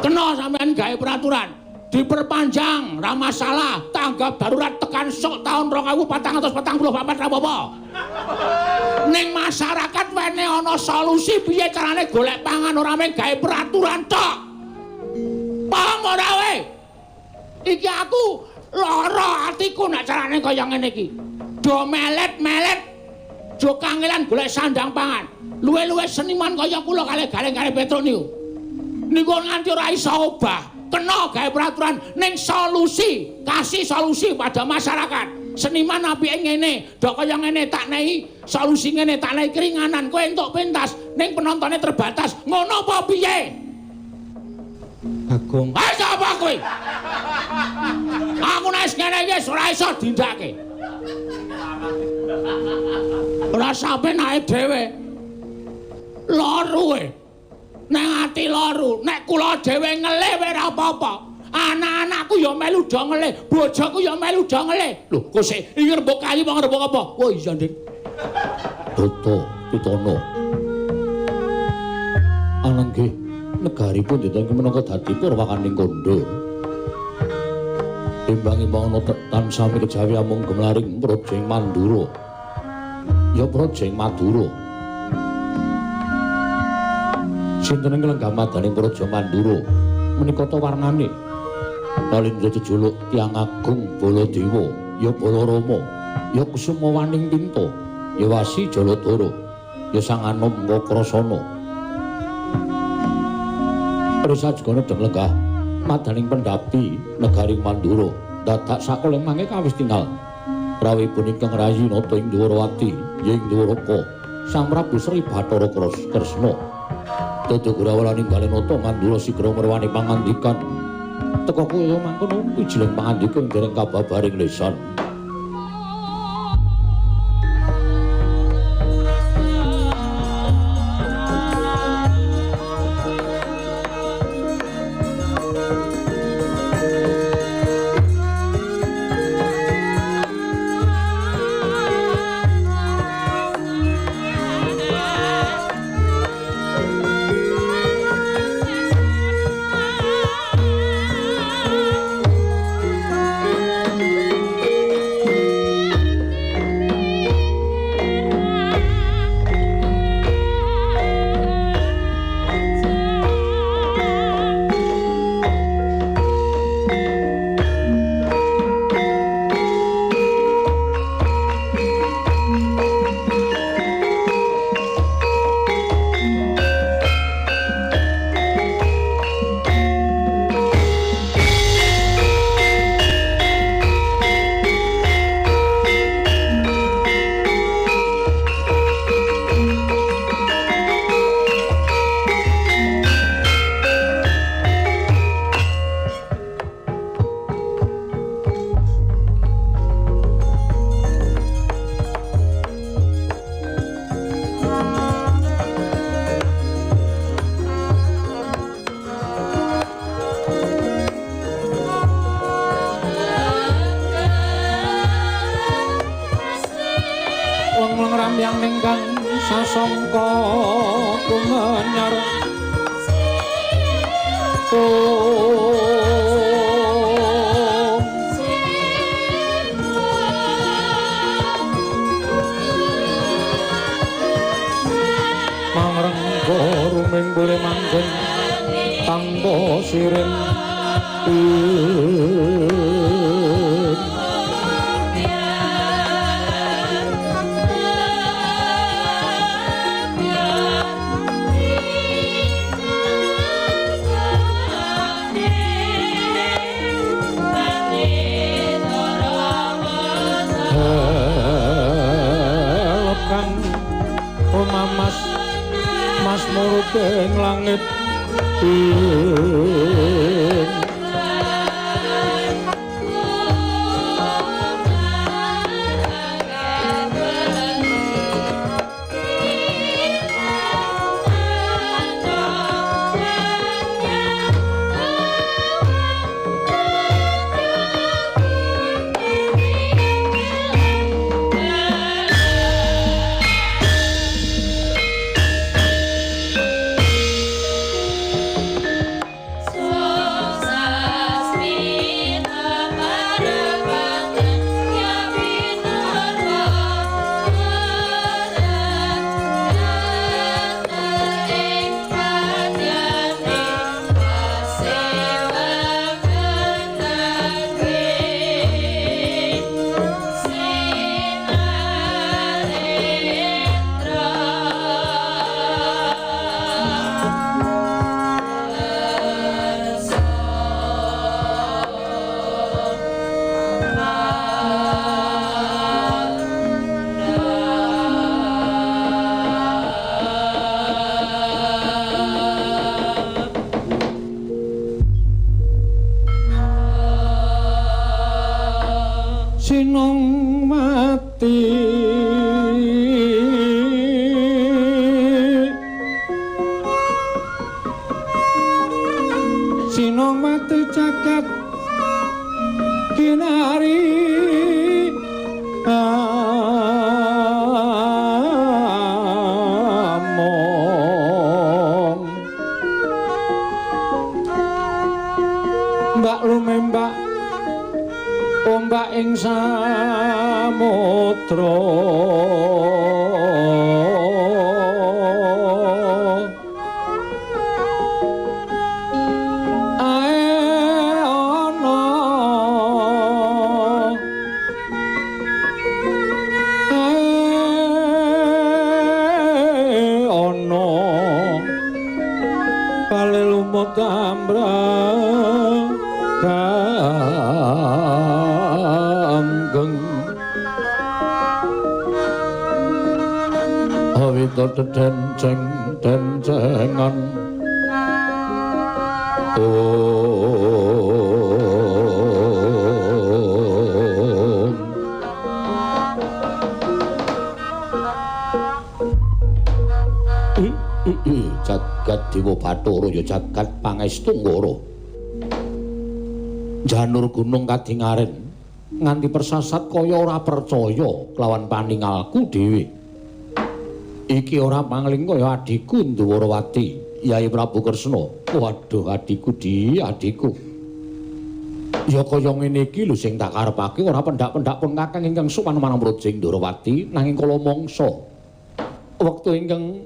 Kena sampean gawe peraturan diperpanjang ra masalah, tanggap darurat tekan sok tahun 2444 ra apa-apa. Ning masyarakat wene ana solusi piye carane golek pangan, ora mung gawe peraturan tok. Paham ora we? Iki aku lara atiku nek carane kaya ngene iki. Do melet-melet, jo kangelan golek sandang pangan. Luwe-luwe seniman kaya kula kalih Gareng kalih Petruk niku. Niku nganti ora iso obah. Kena gawe peraturan ning solusi, kasih solusi pada masyarakat. Seniman apike ngene, do kaya ngene tak nei solusi ngene, tak nei keringanan, kowe entuk pentas ning penontonnya terbatas. Ngono apa piye? Bagong. Ha sapa kowe? Aku nek ngene iki wis ora iso dindake. Ora sampe naik dhewe. Loro e. Nang ati loro, nek kula dhewe ngelih wae ora apa-apa. Anak-anakku ya melu do ngelih, bojoku ya melu do ngelih. Lho, kok sik iki rembug kayu apa rembug apa? Wah iya, Dik. Toto Pitono. Ananggih negari pundhita iki minangka dadi purwakaning kandha. Imbang-imbang ana tansah kejawi amung gemlaring praja ing Mandura. Ya praja ing Madura. Sinten ing lenggah madaning praja Mandura menika ta warnane? Nalindra jejuluk Tiyang Agung Baladewa, ya Balarama, ya Kusuma Waning Tinta, ya Wasi Jaladara, ya Sang Anom Kakrasana. Risa jegana deng lenggah madaning pendhapi negari Mandura, dadak sakoling mangke kawis tinggal. Rawuhipun ingkang rayi nata ing Dwarawati, ya ing Dwaraka, Sang Prabu Sri Bathara Kresna. Dadi Gurawa ninggal nata Mandura sigra merwani pangandikan. Teka kaya mangkono wijiling pangandika ing dereng kababaring lesan. Sasongko kumenyar mangrenggo ruming bule manggen tanpa sirin. Mas muruping langit Pati Sinongwati jagat kinari among Mbak lumembak ombak ing samudra ae ana ae ana bale lumut ambrang ganggeng awita dedenceng dencengan om jagat Dewa Bathara ya jagat Pangestu Ngara Janur gunung kadingaren nganti persasat kaya ora percaya kelawan paningalku dhewe. Iki ora pangling kaya adhiku Ndwarawati, Yai Prabu Kresna. Waduh adhiku di, adhiku. Ya kaya ngene iki lho sing tak karepake ora pendak-pendak pun kakang ingkang sowan marang Praja Ndwarawati nanging kala mangsa wektu ingkang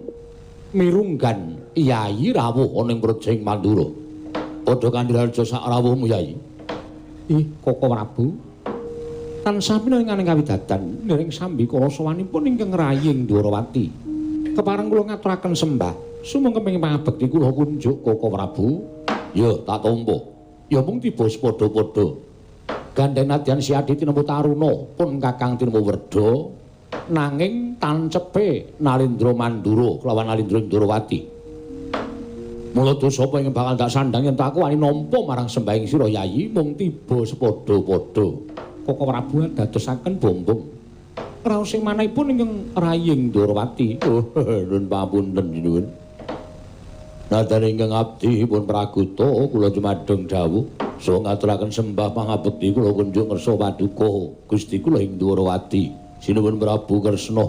mirunggan Yai rawuh ana ing Praja Mandura. Padha kandharaja sak rawuhmu Yai. Ih, Koko Prabu. Tansah pinangan kawidadan niring sambikala sowanipun ingkang raying Ndwarawati. Kepareng kula ngaturaken sembah, sumangga kepengin pangabekti kula kunjuk Koko Prabu. Ya, tak tampa. Ya mung tiba sepadha-padha. Gandeng nadyan Siadi tinemu Taruna pun Kakang tinemu Werda nanging tancepe Nalindra Mandura kelawan Nalindra Ndwarawati. Mula dosa apa ingkang bakal tak sandhang yen aku wani nampa marang sembahing sira Yayi mung tiba sepadha-padha. Koko Prabu dadosaken bombong. Raos sing manahipun ingkang raying Ndwarawati. Oh, nuwun pamunten sinuwun. Nadyan ingkang abdi pun praguta kula jumadeng dawuh saha ngaturaken sembah pangabekti kula kunjuk ngersa paduka Gusti kula ing Ndwarawati. Sinuwun Prabu Kresna.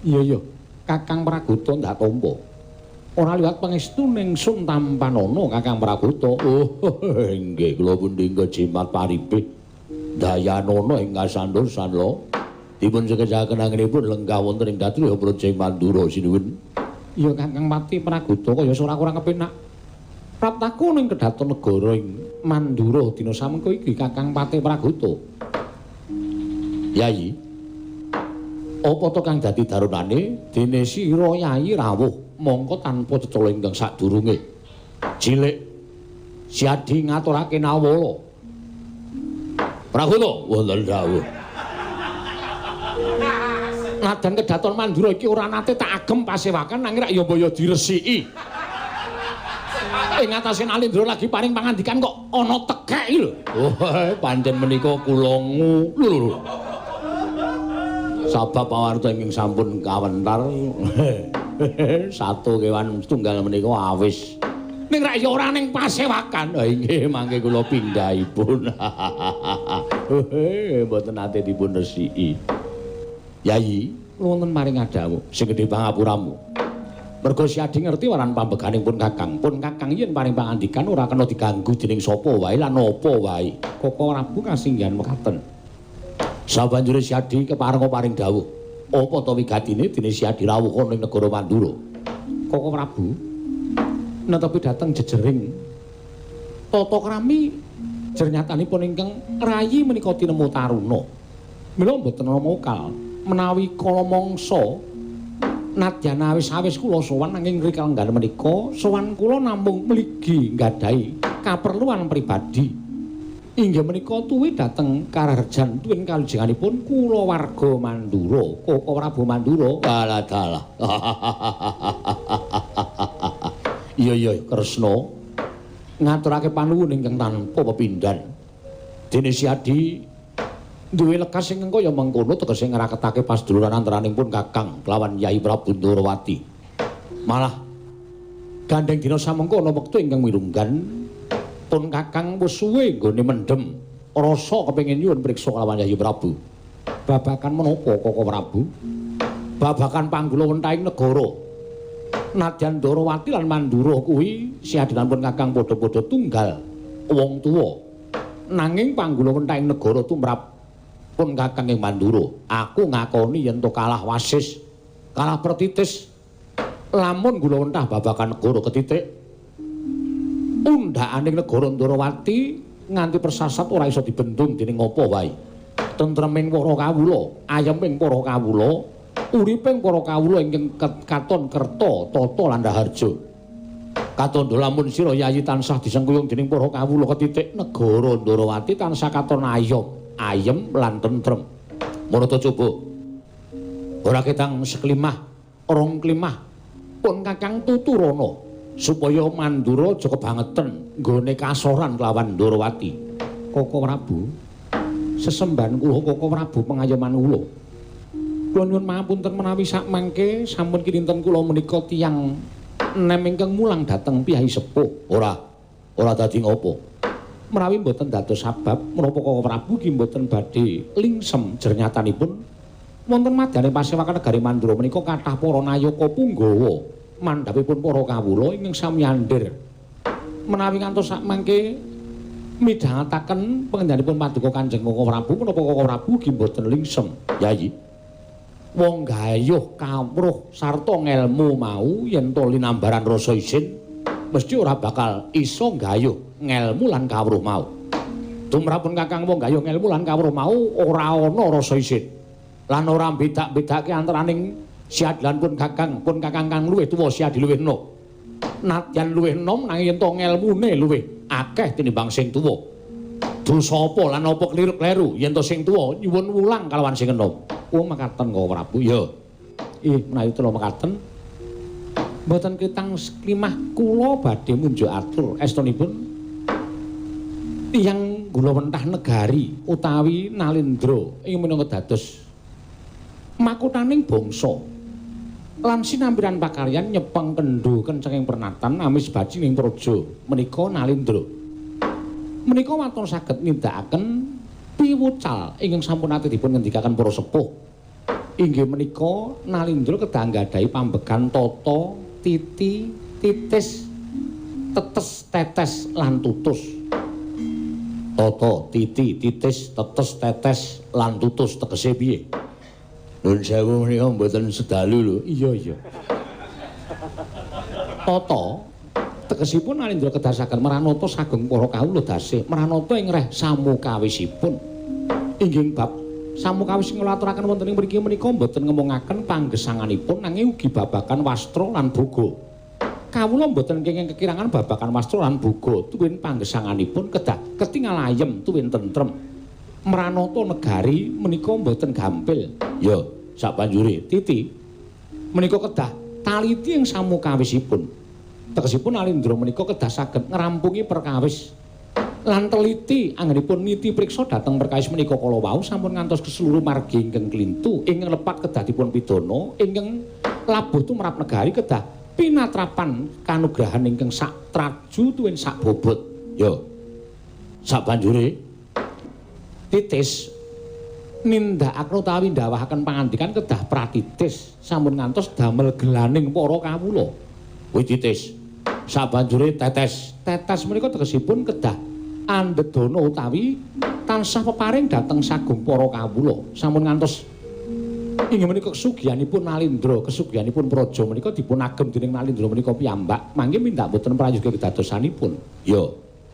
Iya iya, Kakang Praguta ndak tampa. Ora liwat pangestu ning sun tampanana Kakang Praguta. Oh, nggih kula pundi jimat paripih. Dayanana ing kasantosan lho. Dipun sekecaken anginipun lenggah wonten ing Datriya Praja Mandura sinuwun. Iya Kakang Pati Praguta kaya ora kurang kepenak. Praptaku ning kedaton negara ing Mandura dina samengko iki Kakang Pati Praguta. Yayi, apa to kang dadi darunane dene sira Yayi rawuh mongko tanpa cecala ingkang sadurunge. Cilik Siadi ngaturake nawala. Praguta wonten dawuh. Nadyan kedaton Mandura iki ora nate tak agem pasewakan nanging rak ya mbaya diresiki. Ing atase Nalindra lagi paring pangandikan kok ana tekek iki lho. Oh, pancen menika kula ngu. Lho. Sabab pawarta ingkang sampun kawentar satu kewan setunggal menika awis. Ning rak ya ora ning pasewakan. Ha inggih mangke kula pindhahipun. Mboten nate dipun resiki. Yayi, wonten maring adawu sing gedhe pangapuramu. Merga Siadi ngerti waran pambeganing pun Kakang. Pun Kakang yen paring pangandikan ora kena diganggu dening sapa wae lan apa wae. Koko Prabu kasinggihan mekaten. Sabanjure Siadi keparenga paring dawuh. Apa ta wigatine dene Siadi rawuh ana ing negara Mandura? Koko Prabu netepi dhateng jejering tata krami jernyatanipun ingkang rayi menika tinemu taruna. Mila mboten ana mokal menawi kala mangsa nadyan awis-awis kula sowan nanging rikalenggan menika sowan kula namung mligi nggadahi kaperluan pribadi. Inggih menika tuwi dhateng karaharjan tuwin kalujenganipun kulawarga Mandura, Koko Prabu Mandura. Alah dalah. Iya iya Kresna ngaturake panuwun ingkang tanpa pepindhan. Dene Siadi Duwe lekas sing kaya mengkono tegese ngraketake paseduluran antaraning pun Kakang kelawan Yai Prabu Ndorowati. Malah gandeng dina samengko ana wektu ingkang mirunggan pun Kakang wis suwe nggone mendhem rasa kepengin nyuwun priksa kelawan Yai Prabu. Babakan menapa Koko Prabu? Babakan panggula wentahing negara. Nadyan Ndorowati lan Mandura kuwi siadilan pun Kakang padha-padha tunggal wong tuwa. Nanging panggula wentahing negara tumrap pun Kakang ing Mandura. Aku ngakoni yen to kalah wasis, kalah pertitis. Lamun gula wentah babakan negara ketitik, undhakaning negara Ndorowati nganti persasat ora iso dibendung dening apa wae. Tentreming para kawula, ayeming para kawula, uriping para kawula ingkang katon kerta, tata lan raharja. Katandha lamun sira Yayi tansah disengkuyung dening para kawula ketitik, negara Ndorowati tansah katon ayom, ayem lan tentrem. Marata coba. Ora ketang seklimah, rong klimah pun Kakang tuturana supaya Mandura aja kebangeten nggone kasoran kelawan Ndorowati. Koko Prabu, sesembahan kula Koko Prabu pengayoman kula. Kula nyuwun mapunten menawi sakmangke sampun kinten kula menika tiyang nem ingkang mulang dhateng piyai sepuh. Ora, ora dadi ngopo. Menawi mboten dados sabab menapa Koko Prabu ki mboten badhe lingsem jernyatanipun wonten madyane pasewakan negari Mandura menika kathah para nayaka punggawa mandhapipun para kawula ingkang sami andhir. Menawi ngantos sakmangke midhangetaken pangendhanipun paduka Kanjeng Koko Prabu menapa Koko Prabu ki mboten lingsem. Yayi, wong gayuh kawruh sarta ngelmu mau yen to linambaran rasa isin mesti ora bakal iso gayuh ngelmu lan kawruh mau. Tumrapun Kakang wong gayuh ngelmu lan kawruh mau ora ana rasa isin. Lan ora bedak-bedake antaraning siadilan pun Kakang kang luwih tuwa siadi luwih enom. Nadyan luwih enom nanging yen to ngelmune luwih akeh tinimbang sing tuwa. Dosa apa lan apa kliru-kleru yen to sing tuwa nyuwun wulang kalawan sing enom. Oh mekaten Koko Prabu. Ya. Ih menawi kula mekaten mboten ketang seklimah kula badhe munjuk atur estunipun tiyang gula wentah negari utawi Nalendra ing minangka dados makuthaning bangsa lan sinampiran pakaryan nyepeng kendho kencenging pernatan amis bajining praja menika Nalendra. Menika waton saged nindakaken piwucal ingkang sampun nate dipun ngendikaken para sepuh. Inggih menika Nalendra kedah nggadahi pambegan tata, titi, titis, tetes, tetes lan tutus. Tata, titi, titis, tetes, tetes lan tutus tegese piye? Nuwun sewu menika mboten sedalu lho. Iya, iya. Tata tegesipun Nalendra kedah saged meranata sagung para kawula dasih, meranata ing reh samukawisipun. Inggih bab samukawis nglaturaken wonten ing mriki menika mboten ngemongaken panggesanganipun nanging ugi babagan wastra lan boga. Kawula mboten kenging kekirangan babagan wastra lan boga, tuwin panggesanganipun kedah ketingal ayem tuwin tentrem. Meranata negari menika mboten gampil. Ya, sabanjure titi menika kedah taliti ing samukawisipun. Tegesipun Nalendra menika kedah saged ngrampungi perkawis lan teliti anggenipun niti priksa dhateng perkawis menika kala wau sampun ngantos keseluruh margi ingkang klintu ingkang lepat kedah dipun pidana ingkang labuh tumrap negari kedah pinatrapan kanugrahan ingkang sak traju tuwin sak bobot. Ya, sabanjure titis nindakaken utawi ndawahaken pangandikan kedah pratitis sampun ngantos damel gelaning para kawula. Kuwi titis. Sabanjure tetes. Tetes menika tegesipun kedah andedana utawi tansah peparing dhateng sagung para kawula. Sampun ngantos inggih menika kesugihanipun Nalendra, kesugihanipun praja menika dipun agem dening Nalendra menika piyambak mangke mindak boten prayoga kedadosanipun. Ya,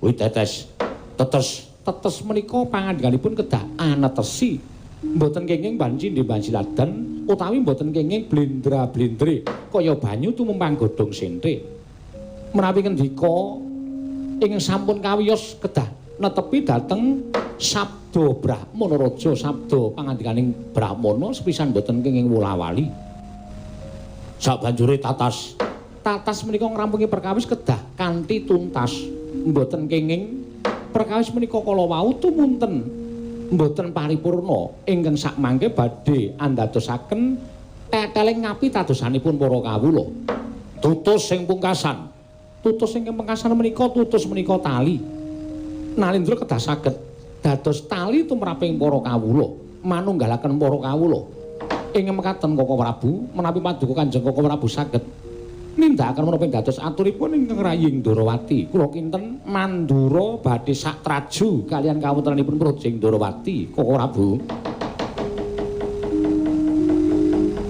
kuwi tetes. Tetes. Tetes menika pangandikanipun kedah anetesi. Mboten kenging banci ndhe banci ladan utawi mboten kenging blendra-blendre kaya banyu tumempang godhong sente. Menawi ngendika ingkang sampun kawiyos kedah netepi dhateng sabda Brahmana Raja, sabda pangandikaning Brahmana sepisan mboten kenging wolawali. Sabanjure tatas. Tatas menika ngrampungi perkawis kedah kanthi tuntas, mboten kenging perkawis menika kala wau tumunten Mboten paripurna ingkang sakmangke badhe andadosaken teteling ngapitadosanipun para kawula. Tutus sing pungkasan. Tutus ingkang pungkasan menika tutus menika tali. Nalindra kedah saged dados tali tumraping para kawula, manunggalaken para kawula. Ing mekaten Koko Prabu, menawi paduka Kanjeng Koko Prabu saged nindakaken menapa ing dados aturipun ingkang rayi Ndorowati. Kula kinten Mandura badhe satraju kaliyan kawontenanipun Praja Ndorowati, Koko Prabu.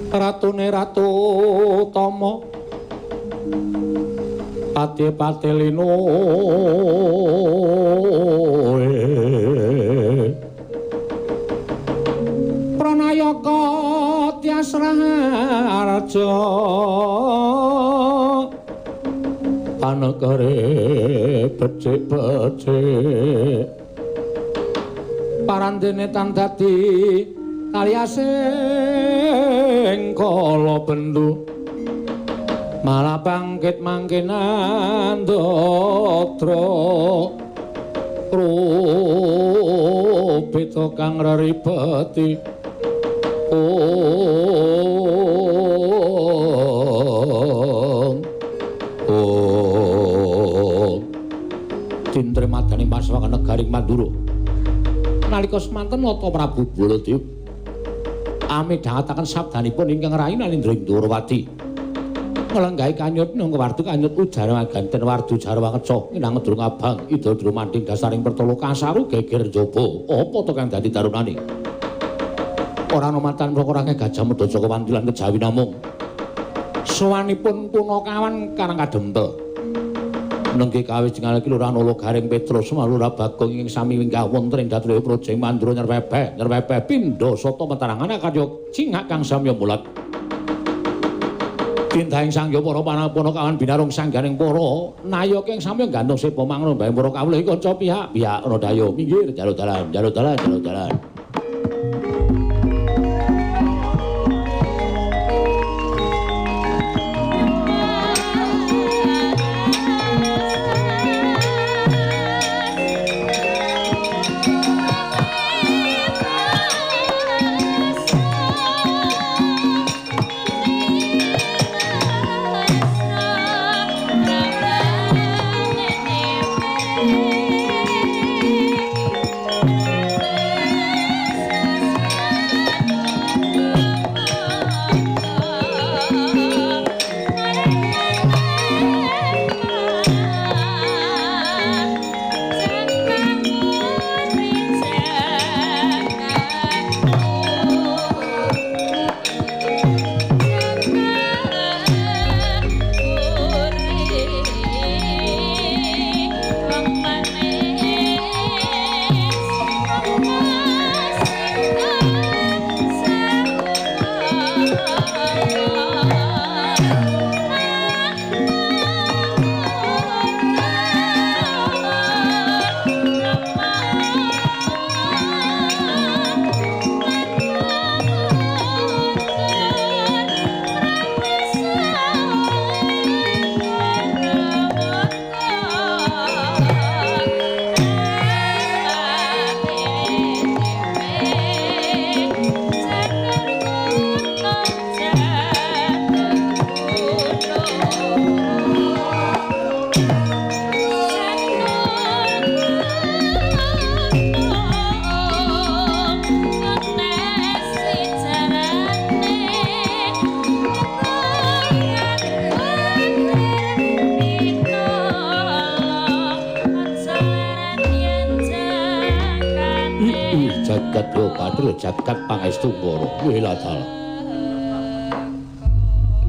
Ratune Ratu Tama pati-pati lino Pranayaka Tyas Raharja panegare becik-becik parandene tan dadi kaliasing kala bendu malah bangkit mangke nandatra rupita kang reribeti ong ong tintre madani paswakan negaring Mandura nalika semanten Nata Prabu Baladewa amidhangetaken sabdanipun ingkang rayi Nalindra Ndorowati nglenggahi kanyut nang wardu kanyut ujara ganten wardu jarwa keca inang durung abang ida durung manting dasaring pertolo kasaru geger njaba apa to kang dadi tarunane ora ana matan perkara gajah Mada Jaka wandilan kejawi namung sowanipun punakawan karang kadempel nengke kawis jengal iki Lurah Nala Gareng Petrus Lurah Bagong ing sami winggah wonten ing Datraya Praja Mandura nyerpepe nyerpepe pindha sata metarangan karya cingak kang samya mulat tindahing sangya para panakawan binarung sangganing para nayaka ing samya gantung sepa mangrung bae para kawula iki kanca pihak-pihak ana dayo minggir jaluk dalan jaluk dalan jaluk dalan. Jagat yo padha jagat pangestu ngoro. Wela dalah.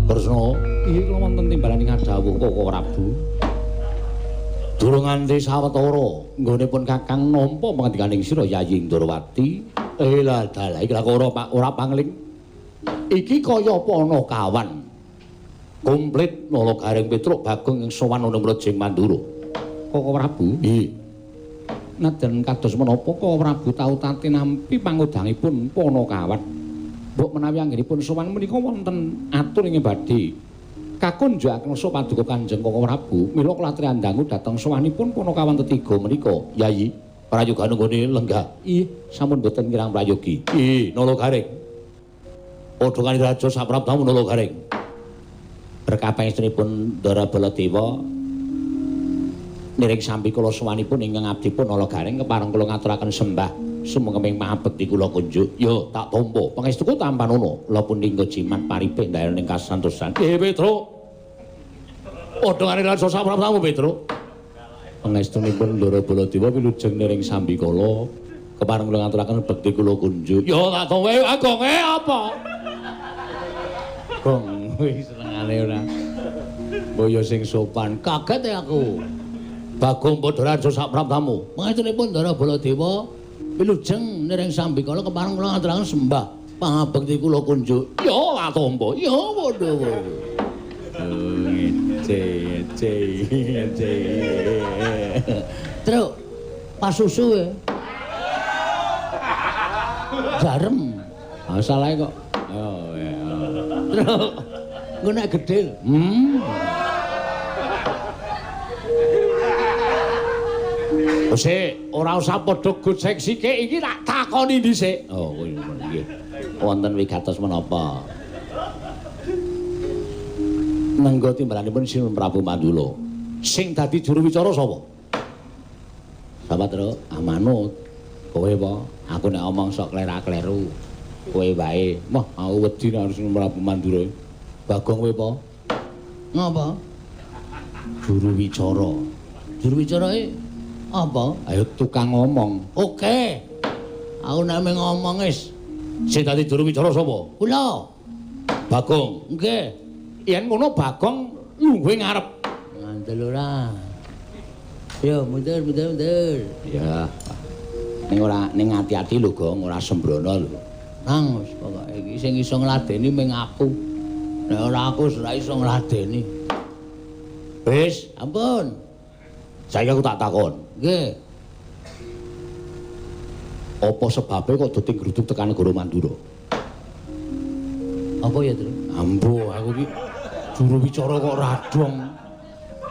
Kresna, iki kula wonten timbalan ing dawuh Koko Prabu. Durung nganti sawetara nggonipun Kakang nampa pangandikaning sira Yayi Ndorowati. Wela dalah iki lak ora pangling. Iki kaya ana kawan. Komplit Nala Gareng Petruk Bagong ing sowan ana Mrejing Mandura. Koko Prabu, nggih. Nadan kados menapa Koko Prabu tau tate nampi pangudangipun Panakawan. Mbok menawi anggenipun sowan menika wonten atur ing badhe kakunjukaken rasa paduka Kanjeng Koko Prabu. Mila kula atriandangu dhateng sowanipun Panakawan tetiga menika, Yayi. Prayoga nunggone lenggah. Ih, sampun boten kirang prayogi. Ih, Nala Gareng. Padha kali raja saprabdamu Nala Gareng. Berkah pangestunipun Ndara Baladewa niring sambi kula sowanipun ingkang abdipun Nala Gareng kepareng kula ngaturaken sembah sumengkeming mahabekti kula kunjuk. Yo, tak tampa. Pangestuku tampanono. Kula pundi nggo jimat paripih ndayane ing kasantosan. Eh, Petruk. Padha kali raja saprabdamu Petruk. Pangestunipun Ndara Baladewa wilujeng niring sambikala kepareng kula ngaturaken bekti kula kunjuk. Ya tak kowe agonge apa? Gong kuwi senengane ora. Mbok sing sopan, kaget ya aku. Bagong padha raja saprabdamu. Pangestunipun Ndara Baladewa wilujeng niring sambikala kepareng kula ngaturaken sembah pangabekti kula kunjuk. Ya tak tampa. Ya padha kowe. C C. Truk pasusu ya. Jarem. Masalahe kok. Oh ya. Truk engko nek gedhe lho. Wis ora usah padha gojek sike iki tak takoni dhisik. Oh kuwi nggih. Wonten wigatos menapa? Nenggo timbalanipun Sinuwun Prabu Mandula. Sing dadi juru wicara sapa? Sapa, Truk? Amanut. Kowe apa? Aku nek omong sok klera-kleru. Kowe wae. Wah, aku wedi nek Sinuwun Prabu Mandura. Bagong kowe apa? Ngapa? Juru wicara. Juru wicarae apa? Ayo tukang ngomong. Oke. Aku nek ngomong wis. Sing dadi juru wicara sapa? Kula. Bagong. Nggih. Yen ngono Bagong lungguhe ngarep. Ngandel ora. Yo mundur mundur mundur. Ya. Ning ora ning ati-ati lho Gong, ora sembrono lho. Nang wis pokoke iki sing iso ngladeni mung aku. Nek ora aku ora iso ngladeni. Wis, ampun. Saiki aku tak takon. Nggih. Apa sebabe kok dadi gruduk tekan negara Mandura? Apa ya, Tru? Ambo, aku iki juru wicara kok radong.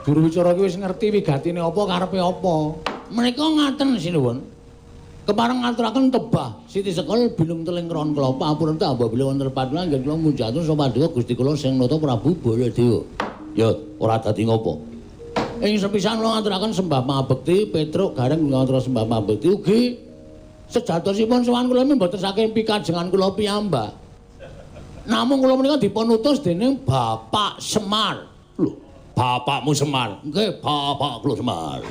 Juru wicara iki wis ngerti wigatine apa karepe apa. Menika ngaten sinuwun. Kepareng ngaturaken tebah siti sekol bilung teling ron klopa apurenta apabila wonten padulan nggih kula munjatun sapa paduka Gusti kula sing nata Prabu Baladewa. Ya, ora dadi ngopo. Ing sepisan kula ngaturaken sembah pangabekti Petruk Gareng ngaturaken sembah pangabekti ugi sejatosipun sowan kula mboten saking pikajengan kula piyambak. Namung kula menika dipun utus dening Bapak Semar. Lho, bapakmu Semar? Nggih, bapak kula Semar.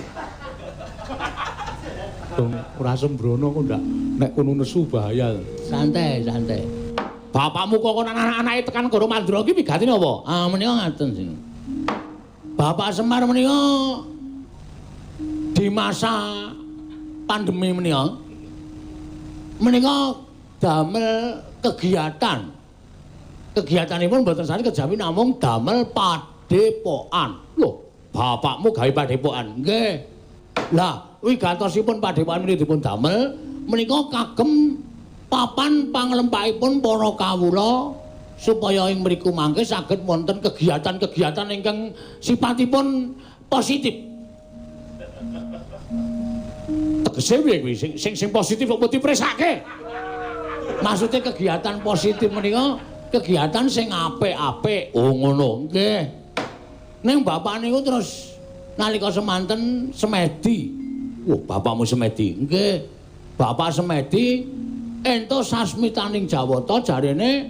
Dong, ora sembrono kok ndak nek kono nesu bahaya. Santai, santai. Bapakmu kok kon anak-anake tekan negara Mandura iki wigatine apa? Ah, menika ngaten sing. Bapak Semar menika di masa pandemi menika menika damel kegiatan. Kegiatanipun mboten sane kejawi namung damel padepokan. Lho, bapakmu gawe padepokan? Nggih. Lah, wigatosipun padepokan menika dipun damel menika kagem papan panglempahipun para kawula supaya ing mriku mangke saged wonten kegiatan-kegiatan ingkang sipatipun positif. Tegese piye kuwi? Sing positif kok dipresake? Maksudnya kegiatan positif menika kegiatan sing apik-apik. Oh ngono. Nggih. Ning bapak niku terus nalika semanten semedi. Wah, bapakmu semedi? Nggih. Bapak semedi entuk sasmitaning Jawata jarene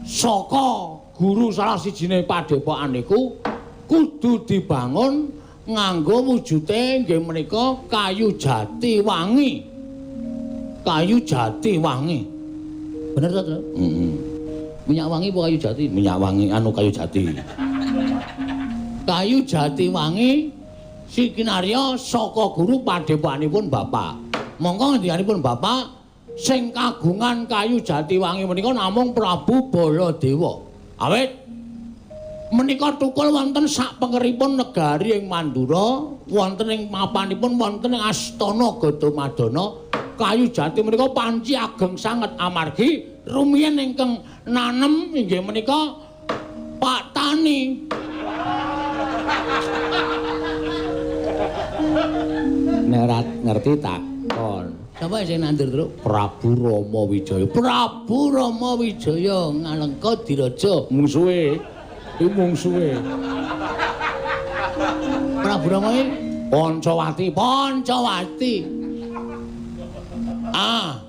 saka guru salah sijine padepokan niku kudu dibangun nganggo wujute nggih menika kayu jati wangi. Kayu jati wangi. Bener to, Tru? Heeh. Minyak wangi apa kayu jati? Minyak wangi anu kayu jati. Kayu jati wangi sikinarya saka guru padepokanipun bapak. Mongko ngendikanipun bapak sing kagungan kayu jati wangi menika namung Prabu Baladewa. Awit menika tukul wonten sapengeripun negari ing Mandura, wonten ing mapanipun wonten ing Astana Gadamadana. Kayu jati menika panci ageng sanget amargi rumiyin ingkang nanem inggih menika Pak Tani. Nek ora ngerti tak Kraton. Sapa sing nandur, Truk? Prabu Rama Wijaya. Prabu Rama Wijaya Ngalengka Diraja. Mungsuhe. Iki mungsuhe. Prabu Rama iki Pancawati. Pancawati. Ah.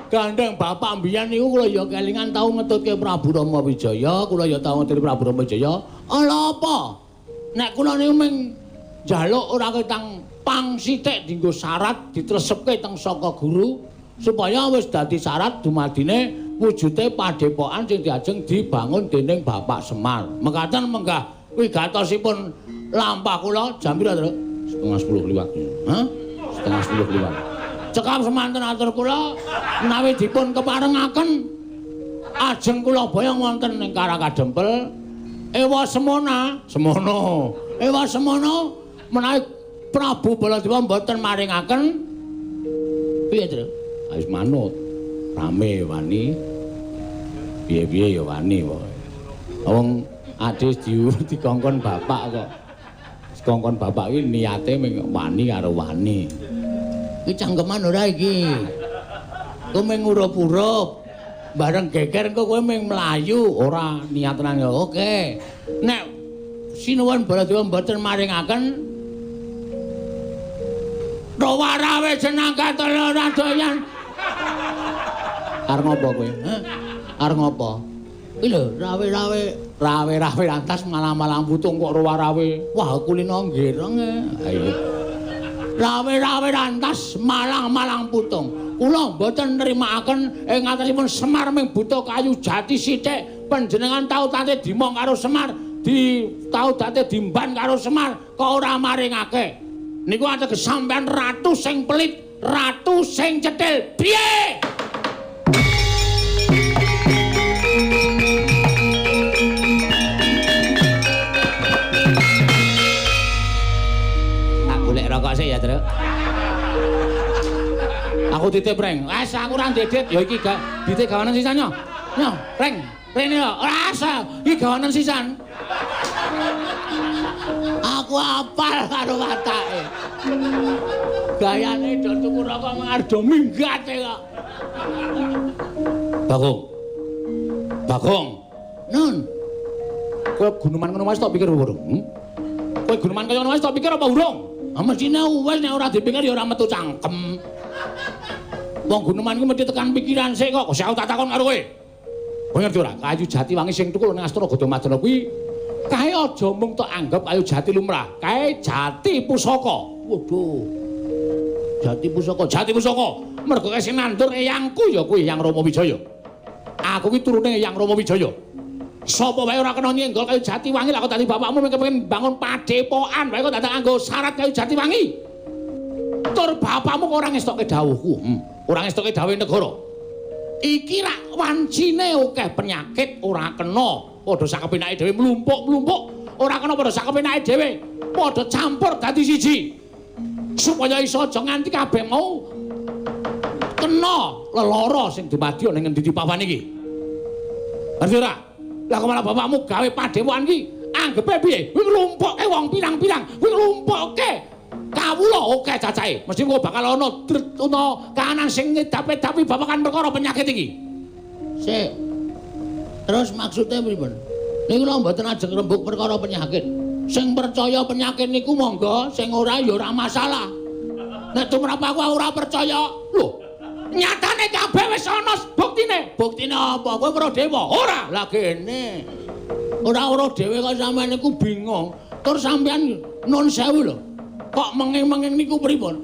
Gandeng bapak mbiyen niku kula ya kelingan tau ngetutke Prabu Rama Wijaya, kula ya tau ngetutke Prabu Rama Wijaya. Ala apa? Nek kula niku mung njaluk ora ketang pang sithik dienggo syarat ditresepke teng saka guru supaya wis dadi syarat dumadine wujute padepokan sing diajeng dibangun dening Bapak Semar. Mekaten menggah wigatosipun lampah kula jam pira, Truk? 9:30 liwat. Hah? 9:30 liwat. Cekap semanten atur kula menawi dipun keparengaken ajeng kula boyong wonten ing Karakadempel ewa semana Semono. Ewa semana menawi Prabu Baladewa mboten maringaken piye, Tru? Wis manut. Rame wani. Piye-piye ya wani pokoke. Wong adis dikongkon bapak kok. Dikongkon bapak iki niate mung wani karo wani. Iki cangkeman ora iki. Kowe mung urup-urup. Bareng geger engko kowe mung mlayu, ora niat tenan ya. Oke. Nek Sinuwun Baladewa mboten maringaken Rawarawe jenang katala ora doyan. Arep ngopo kowe? Hah? Arep ngopo? Iki lho, rawe-rawe, rawe-rawe lantas malang-malang putung kok rawe-rawe. Wah, kulino nggereng. Ayo. Rawe-rawe lantas malang-malang putung. Kula mboten nrimakaken ing atasipun Semar ming buta kayu jati sithik. Panjenengan tau tate dimong karo Semar, di tau tate dimban karo Semar, kok ora maringake. Niku ateges sampean ratu sing pelit, ratu sing cetil. Piye? Tak golek rokok sik ya, Truk. Aku titip, Reng. Wes aku ora ndedit. Ya iki gak ditip gawanen sisan yo. Yo, Reng, rene yo. Ora asa, iki gawanen sisan. Aku apal karo watake. Gayane do tuku rokok ngardo minggate kok. Bagong. Bagong. Nun. Kowe guneman ngono wae tok pikir urung? Kowe guneman kaya ngono wae tok pikir apa urung? Ah mestine wis nek ora dipikir ya ora metu cangkem. Wong guneman ku mesti tekan pikiran sik kok. Kok aku tak takon karo kowe. Kowe ngerti ora? Kayu jati wangi sing tukul nang Astra Gadamadana kuwi kae aja mung tok anggap kayu jati lumrah, kae jati pusaka. Waduh. Jati pusaka, jati pusaka. Mergo kae sing nandur eyangku ya kuwi Eyang Rama Wijaya. Aku ki turune Eyang Rama Wijaya. Sapa wae ora kena nyenggol kayu jati wangi lah kok dadi bapakmu mung kepengin bangun padepokan wae kok dadak nganggo syarat kayu jati wangi. Tur bapakmu kok ora ngestokke dawuhku. Ora ngestokke dawuhe negara. Iki rak wancine akeh penyakit ora kena. Padha sak kepenake dhewe mlumpuk-mlumpuk, ora kena padha sak kepenake dhewe, padha campur dadi siji. Supaya iso aja nganti kabeh mau kena lelara sing dumadi ning ngendi papan iki. Ngerti ora? Lah kok malah bapakmu gawe padepokan iki anggepe piye? Kuwi nglumpukke wong pirang-pirang, kuwi nglumpukke kawula akeh cacahe. Mesti kok bakal ana ana kahanan sing ngedapi-dapi babagan perkara penyakit iki. Sik. Terus maksudnya pripun? Niku lho mboten ajeng rembug perkara penyakit. Sing percaya penyakit niku monggo, sing ora ya ora masalah. Nek tumrap aku ora percaya. Lho, nyatane kabeh wis ana buktine. Buktine apa? Kowe weruh dhewe? Ora. Lah kene. Ora weruh dhewe kok sampean niku bingung. Tur sampean nun sewu lho. Kok menging-menging niku pripun?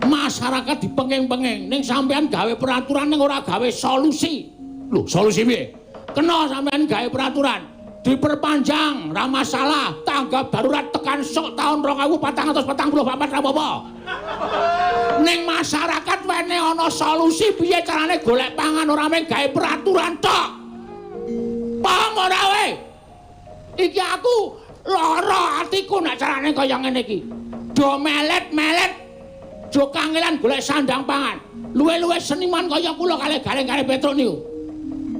Masyarakat dipenging-penging ning sampean gawe peraturan ning ora gawe solusi. Lho, solusi piye? Kena sampean gawe peraturan diperpanjang, ra masalah, tanggap darurat tekan sok tahun 2444 ra apa-apa. Ning masyarakat wene ana solusi piye carane golek pangan ora mung gawe peraturan tok. Paham ora we? Iki aku lara atiku nek carane kaya ngene iki. Do melet-melet, do kangelan golek sandang pangan. Luwe-luwe seniman kaya kula kalih gareng-gareng Petruk niku.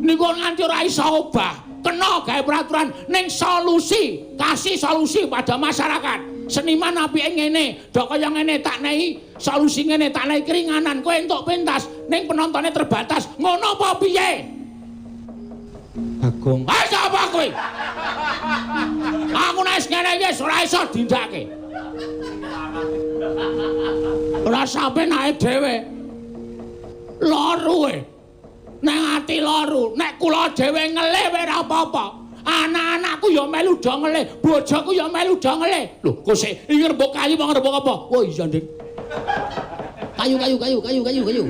Niku nganti ora iso obah. Kena gawe peraturan ning solusi, kasih solusi pada masyarakat Seniman apike ngene, dok kaya ngene tak nehi solusi ngene, tak nehi keringanan, kowe entuk pentas ning penontone terbatas. Ngono apa piye? Bagong. Ah sapa kowe? Aku nek ngene iki wis ora iso dindake. Ora sampe nae dhewe. Loro e. Nang ati loro, nek kula dhewe ngelih ora apa-apa. Anak-anakku ya melu do ngelih, bojoku ya melu do ngelih. Lho, kok sik iki rembug kayu apa rembug apa? Oh iya, Dik. Kayu kayu kayu kayu kayu kayu.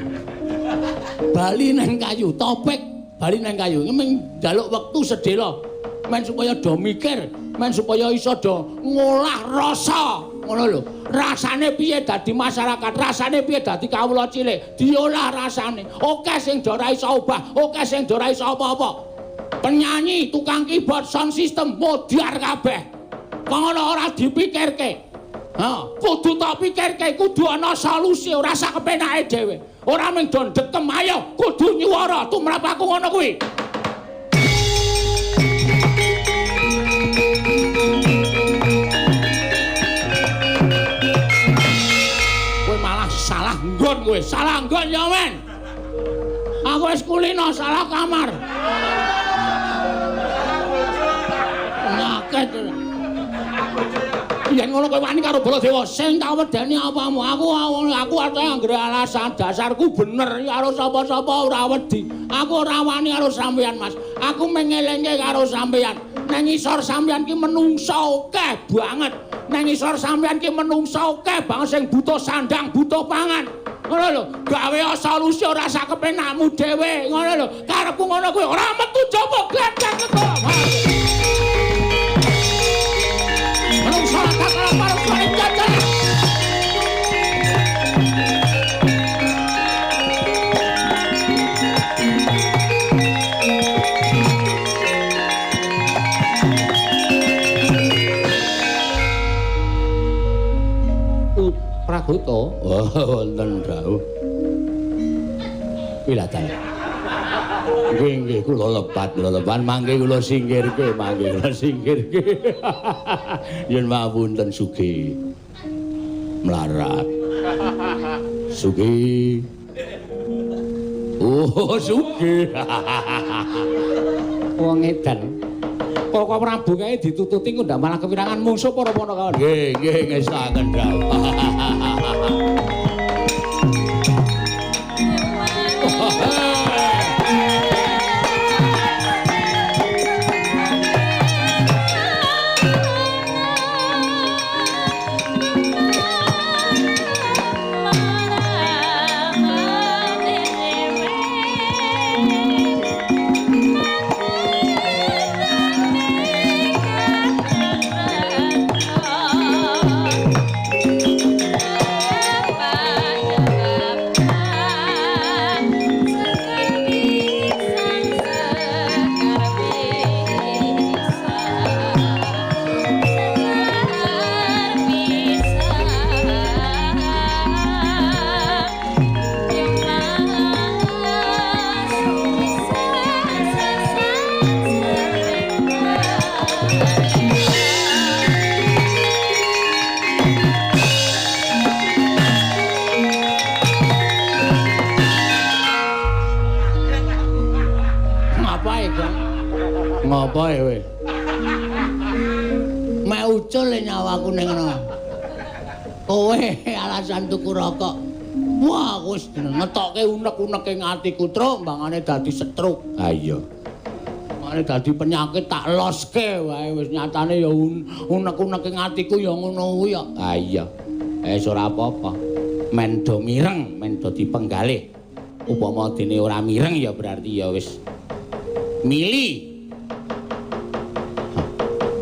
Bali nang kayu, topik bali nang kayu. Ming njaluk wektu sedhela. Men supaya do mikir, men supaya iso do ngolah rasa. Ngono lho. Rasane piye dadi masyarakat, rasane piye dadi kawula cilik, diolah rasane. Oke sing do ora iso obah, oke sing do ora iso apa-apa. Penyanyi, tukang keyboard, sound system modar kabeh. Kok ngono ora dipikirke. Ha, kudu tok pikirke, kudu ana solusi, ora sak kepenake dhewe. Ora mung do ndekem, ayo kudu nyuwara tumrap aku ngono kuwi. Kowe malah salah nggon kowe, salah nggon ya men. Aku wis kulino salah kamar. Penyakit. Yen ngono kowe wani karo Baladewa, sing tak wedeni apamu? Aku ate anggere alasan dasarku bener karo sapa-sapa ora wedi. Aku ora wani karo sampeyan, Mas. Aku mengelingke karo sampeyan. Nang ngisor sampeyan ki menungsa akeh banget. Nang ngisor sampeyan ki menungsa akeh banget sing butuh sandang, butuh pangan. Ngono lho, gawe solusi ora sak kepenakmu dhewe, ngono lho. Karepku ngono kuwi ora metu jaba gledek kok. Menungsa tak karo suara jajan. Pragoto, oh wonten dawuh. Wilatan. Nggih nggih kula lepat, kula lepat mangke kula singkirke, mangke kula singkirke. Yen mapunten sugih. Melarat. Sugih. Oh, sugih. Wong edan. Kok Prabu kae ditututi kok ndak malah kewirangan mungsuh para panakawan. Nggih, nggih ngesaken dawuh. Ngopo e kowe? Mek ucul nyawaku ning ngono. Kowe alasan tuku rokok. Wah, wis ngetokke unek-uneke ing atiku, Truk, mbangane dadi stroke. Ha iya. Mbangane dadi penyakit tak loske wae wis nyatane ya unek-uneke ing atiku ya ngono kuwi ya. Ha iya. Wis ora apa-apa. Men do mireng, men do dipenggalih. Upama dene ora mireng ya berarti ya wis mili.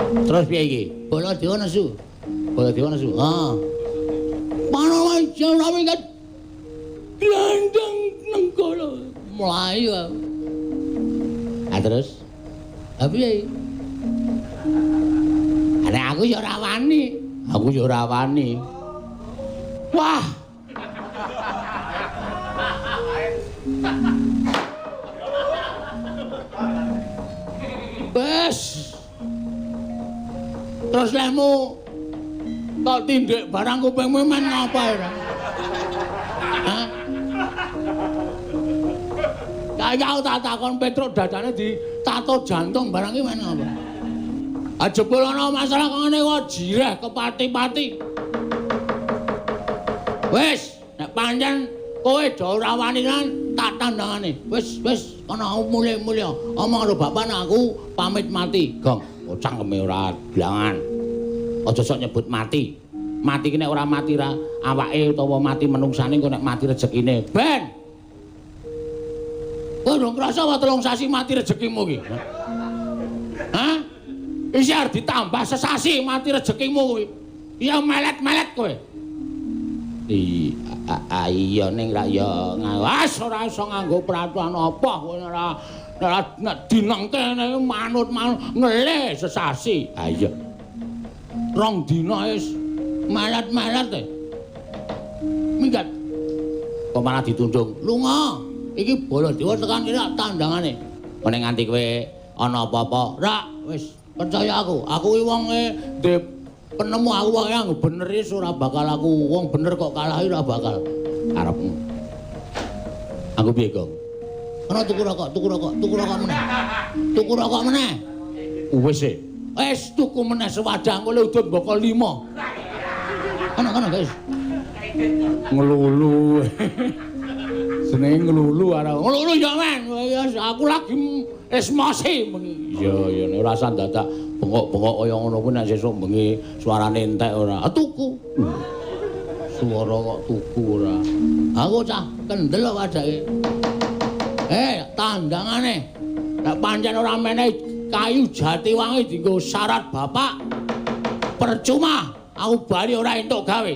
Terus piye iki? Baladewa nesu. Baladewa nesu. Ha. Panawaja rawi kan glandang nenggala mlayu. Ha terus? Ha piye iki? Nek aku ya ora wani. Aku ya ora wani. Wah. Wes. Terus lehmu Tok tindik barang kupingmu men ngapa ora? Hah? Kaya aku tak takon Petruk dadane ditato jantung barang iki men ngapa? Ah jebul ana masalah kok ngene kok jireh kepati-pati. Wis, nek pancen kowe do ora wani lan tak tandangane. Wis, wis kono mulih-mulih. Omong karo bapak aku pamit mati. Gong, cangkeme ora blangan. Aja sok nyebut mati. Mati ki nek ora mati ra awake utawa mati menungsane engko nek mati rezekine. Ben. Kowe durung krasa apa 3 sasi mati rezekimu ki? Hah? Isih arep ditambah sesasi mati rezekimu kuwi. Ya melet-melet kowe. Iya ning ra ya ngawas ora iso nganggo peraturan apa kowe ora nek dinengke manut-manut ngelih sesasi. Ha iya. 2 dina wis melet-melet e. Minggat. Kok malah ditundung. Lunga. Iki Baladewa tekan kene tandangane. Nek nganti kowe ana apa-apa, rak wis percaya aku. Aku iki wonge ndek penemu aku wong yang bener wis ora bakal aku wong bener kok kalah ora bakal. Karepmu. Aku piye, Gong? Ana tuku rokok, tuku rokok, tuku rokok meneh. Tuku rokok meneh. Wis e. Wis tuku meneh sewadah engko udut mboko 5. Ana-ana, guys. Ngelulu. Senenge ngelulu arep. Ngelulu ya, men. Aku lagi esmosi bengi. Iya, iya nek ora usah dadak bengok-bengok kaya ngono kuwi nek sesuk bengi suarane entek ora. Tuku. Suara kok tuku ora. Aku cah kendel kok wadake. Tandangane. Nek pancen ora menehi kayu jati wangi dienggo syarat bapak. Percuma aku bali ora entuk gawe.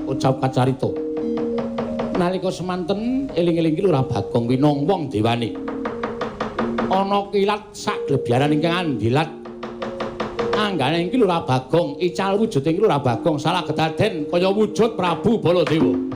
Ucap kacarita. Nalika semanten eling-eling ki Lurah Bagong winong wong dewane. Ana kilat sak glebyaran ingkang andilat. Anggane iki Lurah Bagong, ical wujude iki Lurah Bagong salah kedaden kaya wujud Prabu Baladewa.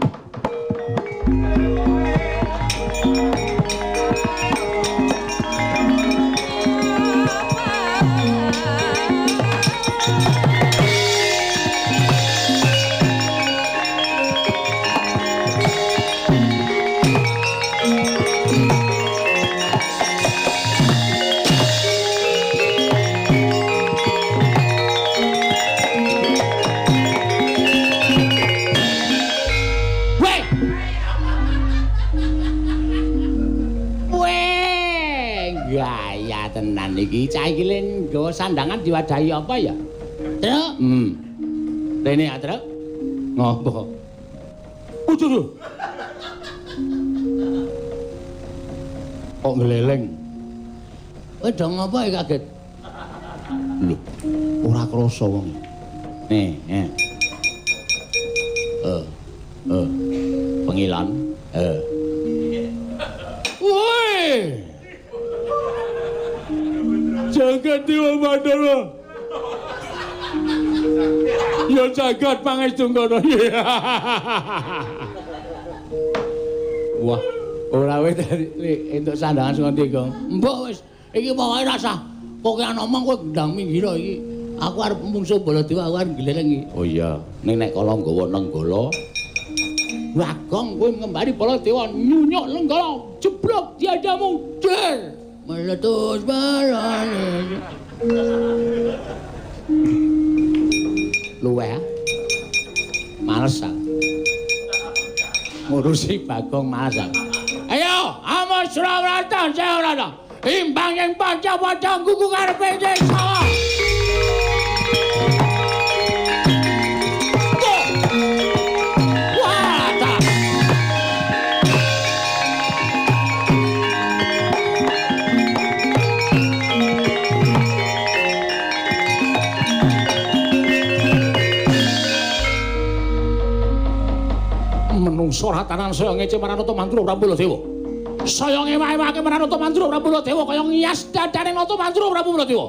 Tenan iki cah iki len nggawa sandangan diwadahi apa ya? Truk. Rene ya, Truk. Ngopo? Udur. Kok ngleleng? Kowe do ngopo iki kaget? Lho, ora krasa wong. Nih, nih. Pengilan. Woi. Jagat Dewa Mandala. Ya jagat pangestu ngono. Wah, ora wis entuk sandangan sing ngendi, Gong? Mbok wis, iki pokoke rasah pokoke omong kowe ndang minggir iki. Aku arep mungsuh Baladewa, aku arep gleleng iki. Oh iya, ning nek kala nggawa Nenggala. Bagong kowe ngembari Baladewa nyunyuk Nenggala, jeblok diadamu, der. Meletus barane. Luweh. Males aku. Ngurusi Bagong males aku. Ayo, amos Surawarta, Jawarata. Imbang ing panca-panca nggugu karepe desa. Menungso ratanan saya ngece marang Nata Mandura Prabu Baladewa. Saya ngewah-ewake marang Nata Mandura Prabu Baladewa kaya ngias dadane Nata Mandura Prabu Baladewa.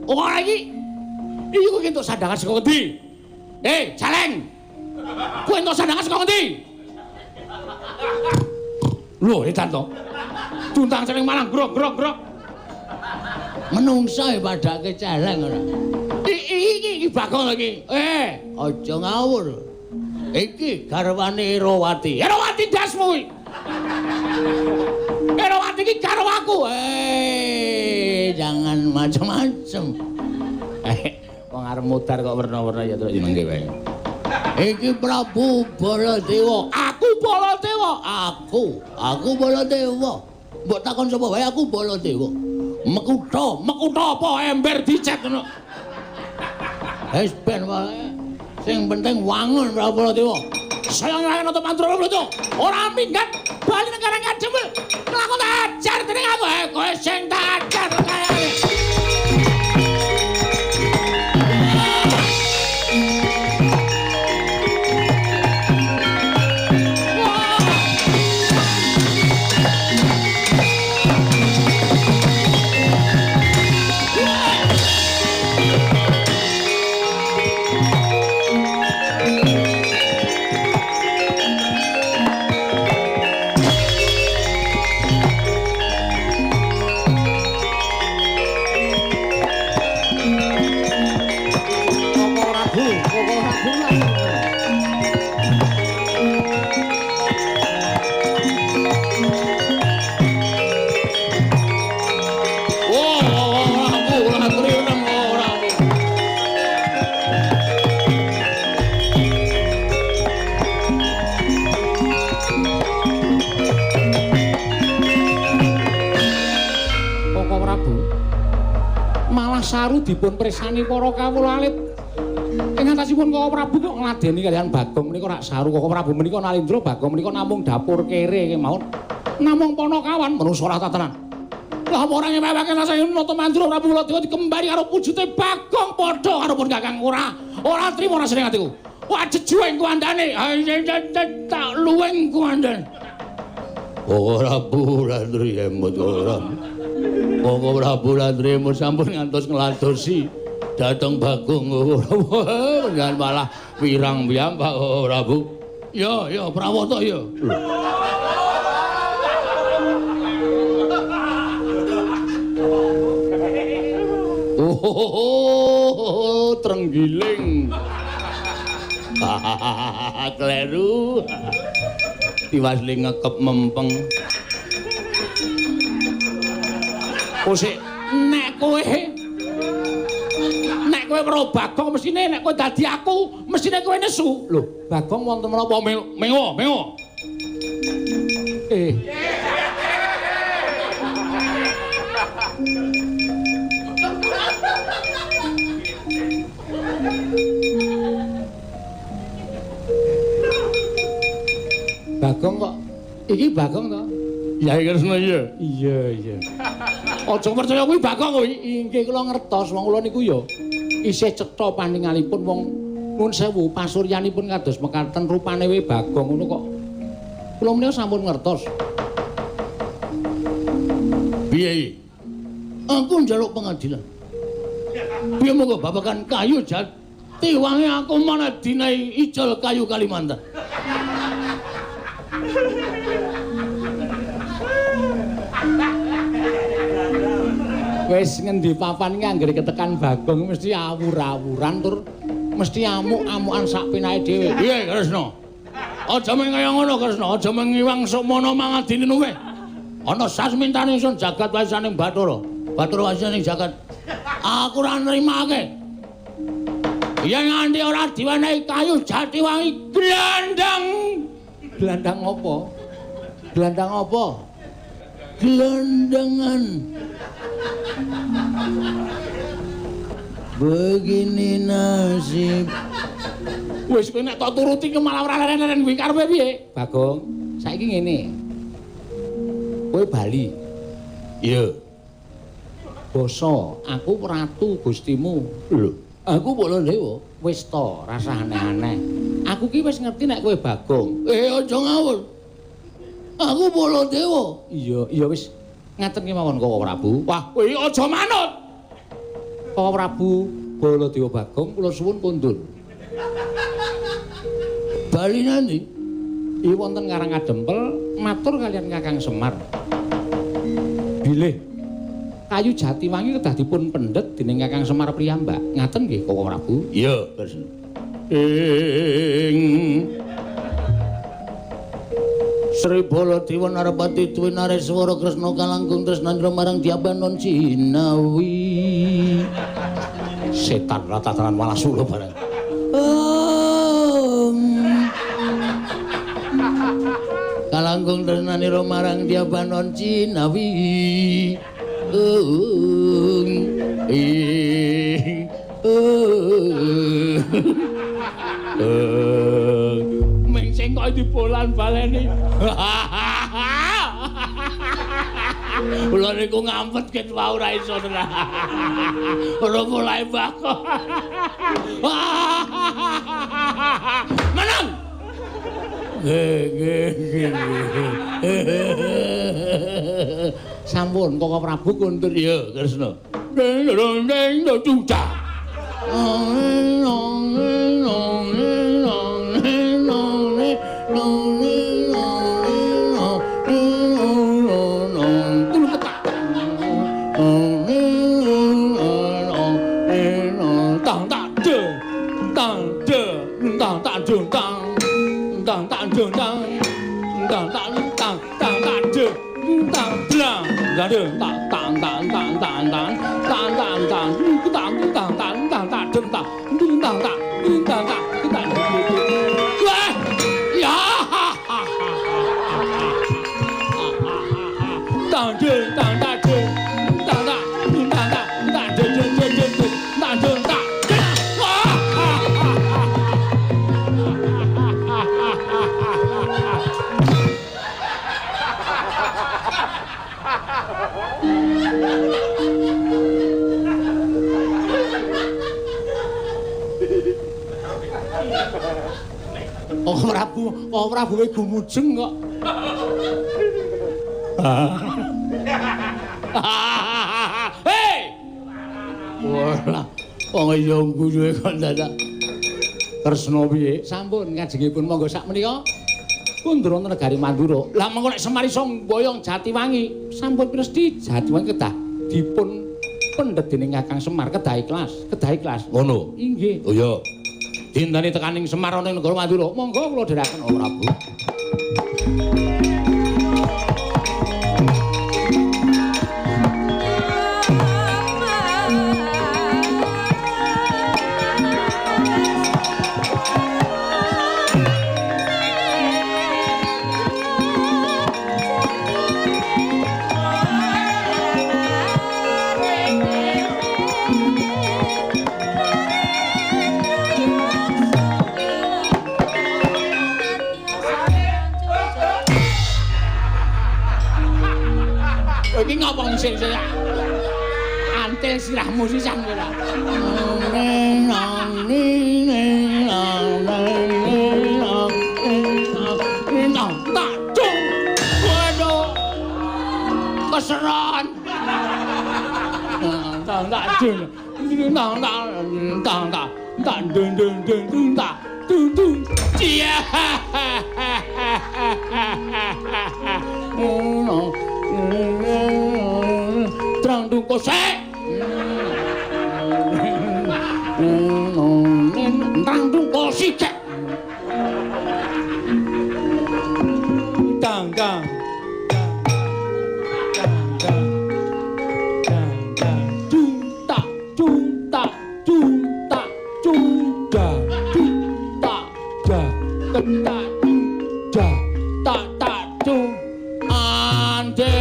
Ora iki. Iki kowe entuk sandangan saka ngendi? Celeng. Kowe entuk sandangan saka ngendi? Lho, edan to. Tuntang celeng malang grok grok grok. Menungso e padake celeng ora. Iki Bagong iki. Aja ngawur. Iki garwane Erawati. Erawati ndasmu kuwi. Erawati iki garwaku. Jangan macem-macem. Wong arep mudhar kok werna-werna ya terus jenenge wae. Iki Prabu Baladewa. Aku Baladewa. Aku Baladewa. Mbok takon sapa wae aku Baladewa. Mekutha, mekutha apa ember dicet ngono. Wis ben wae. Sing penting wangun Prabu Baladewa. Saya nglawan Nata Mandura Baladewa. Ora minggat bali nang Karang Kadempel. Kelakon tak ajar dening aku. Kowe sing tak ajar kayane. Saru dipun presani para kawula alit. Ing atasipun Koko Prabu kok ngladeni kaliyan Bagong menika rak saru. Koko Prabu menika nalindra, Bagong menika namung dapur kere kemawon. Namung ponokawan manungsa ora tatanan. Lah apa ora ngewewake rasane Nata Mandura Prabu Baladewa dikembari karo wujute Bagong padha karo pun Kakang ora. Ora trimo rasane atiku. Wah jejuweng kuwandane. Tak luweng kuwandane. Koko Prabu Landri emut ora. Koko Prabu Landri emut sampun ngantos ngladosi dhateng Bagong Koko Prabu malah pirang piyambak Koko Prabu. Ya ya Prawata ya. Oh, trenggiling. Kleru. Tiwas ngekep mempeng. Kosik nek kowe weruh Bagong mesine nek kowe dadi aku mesine kowe nesu. Lho, Bagong wonten menapa mengo mengo. Bagong kok iki Bagong to? Ya Kresna iya. Iya iya. Aja percaya kuwi Bagong kuwi. Inggih kula ngertos wong kula niku ya isih cetha paningalipun wong nuwun sewu pasuryanipun kados mekaten rupane we Bagong ngono kok. Kula menika sampun ngertos. Piye iki? Aku njaluk pengadilan. Piye monggo babagan kayu jati wangi aku mana dinai ijol kayu Kalimantan. Wis ngendi papan iki anggere ketekan Bagong mesti awur-awuran tur mesti amuk-amukan sak penake dhewe. Piye Kresna? Aja mung kaya ngono Kresna, aja mung ngiwang sukmana mangadine luwih. Ana sasmintane ingsun jagat warisaning Bathara. Bathara warisaning jagat. Aku ora nrimake. Yen nganti ora diwenehi kayu jati wangi glandang. Glandang apa? Glandang apa? Glandangan. Begini nasib. Wis kowe nek tok turuti ki malah ora leren-leren kuwi karepe piye? Bagong, saiki ngene. Kowe bali. Iya. Basa, aku ratu Gustimu. Lho, aku Baladewa. Wis to, rasah aneh-aneh. Aku ki wis ngerti nek kowe Bagong. Aja ngawur. Aku Baladewa. Iya, iya wis. Ngaten kemawon Koko Prabu. Wah, kowe aja manut. Koko Prabu Baladewa Bagong kula suwun kondur. Bali nanti? Iya wonten Karang Kadempel matur kaliyan Kakang Semar. Bilih Kayu Jatiwangi kedah dipun pendhet dening Kakang Semar piyambak. Ngaten nggih Koko Prabu? Iya, Kresna. Ing Sri Baladewa Narpati Dwi Nareswara Kresna kalangkung tresnandra marang Dyabanon Cinawi. Setan ratataran walasula bareng. Kalangkung tresnanira marang Dyabanon Cinawi. Ming sing kok dibolan baleni. Kula niku ngampet ket wau ora iso tenan. Ora mulai bako. Menang. Nggih, nggih, nggih. Sampun Koko Prabu kuntur ya Kresna. Ding dong ding dong cah. Oh Prabu we gumujeng kok. Hei. Wah, wong iya guyune kok dadak. Kresna piye? Sampun kajengipun monggo sak menika kundra negari Mandura. Lah mengko nek Semar iso mboyong Jatiwangi, sampun presti Jatiwangi kedah dipun pendhet dening Kakang Semar, kedah ikhlas, kedah ikhlas. Ngono. Inggih. Oh iya. Dinteni tekaning Semar ana ing negara Mandura. Monggo kula dherekaken oh Prabu. Iki ngomong sing antil sirahmu sisan kowe ta. Waduh. Keseron. Tang tak dung. Tang tak tang tak tak dung dung dung dung tak dung dung. Cia. Trang dung kosek. Trang dung kosek. Tang tang. Tang tang. Tang dung tak dung tak dung tak dung da dung tak da tak dung da tak tak dung ande.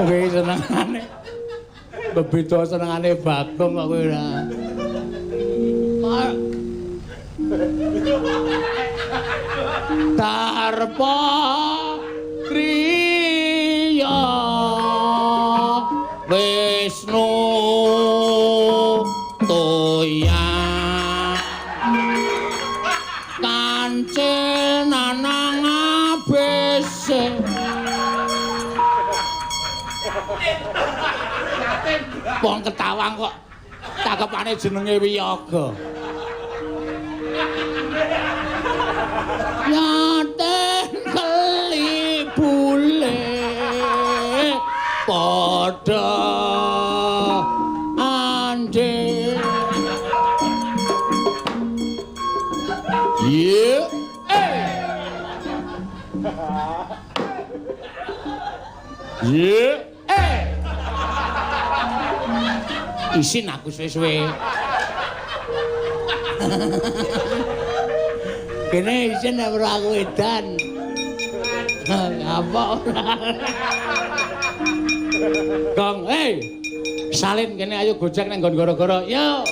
Kowe senengane bebeda senengane Bagong kok kowe ora. Tarpa kriya Wisnu toya Wong Ketawang kok cakepane jenenge Wiyaga. Yaten kelibule padha ande. Iya. Iya. Isin aku suwe-suwe. Kene isin nek ora aku edan. Apa ora? Gong, hey. Salin kene ayo gojek nang nggon gara-gara. Yo.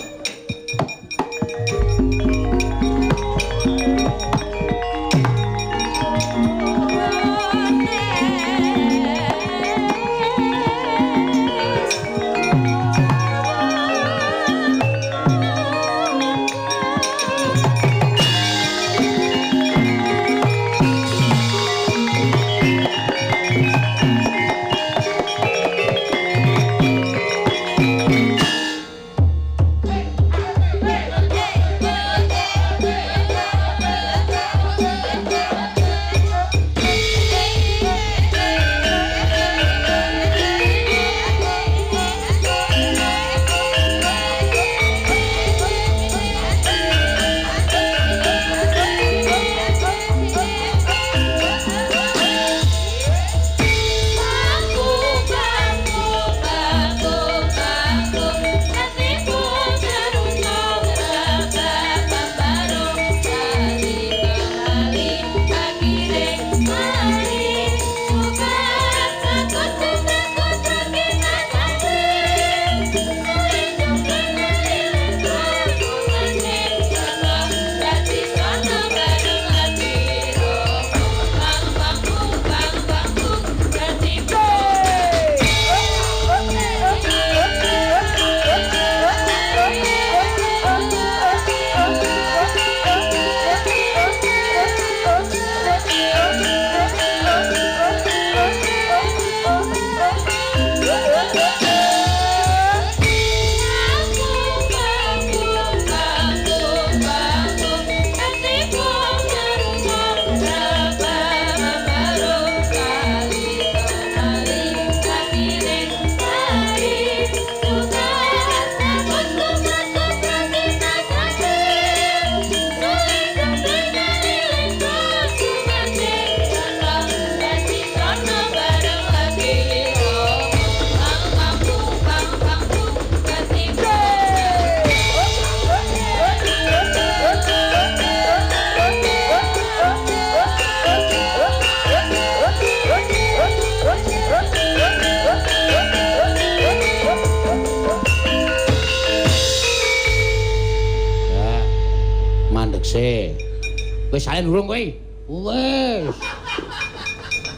Wis salin urung kowe? Wis.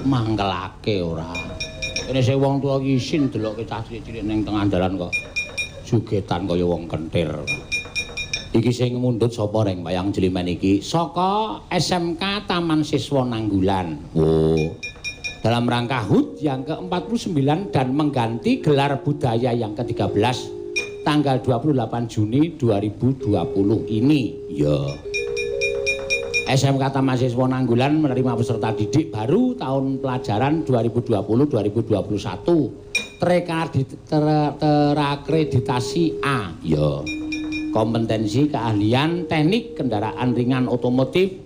Mangkelake ora. Kene sing wong tuwa iki isin delokke cah cilik-cilik ning tengah dalan kok jogetan kaya wong kentir. Iki sing mundhut sapa reng wayang jelimen iki? Saka SMK Taman Siswa Nanggulan. Oh. Dalam rangka HUT yang ke-49 dan mengganti gelar budaya yang ke-13 tanggal 28 Juni 2020 ini. Ya. SMK Taman Siswa Nanggulan menerima peserta didik baru tahun pelajaran 2020-2021. Terakreditasi A. Ya. Kompetensi keahlian teknik kendaraan ringan otomotif,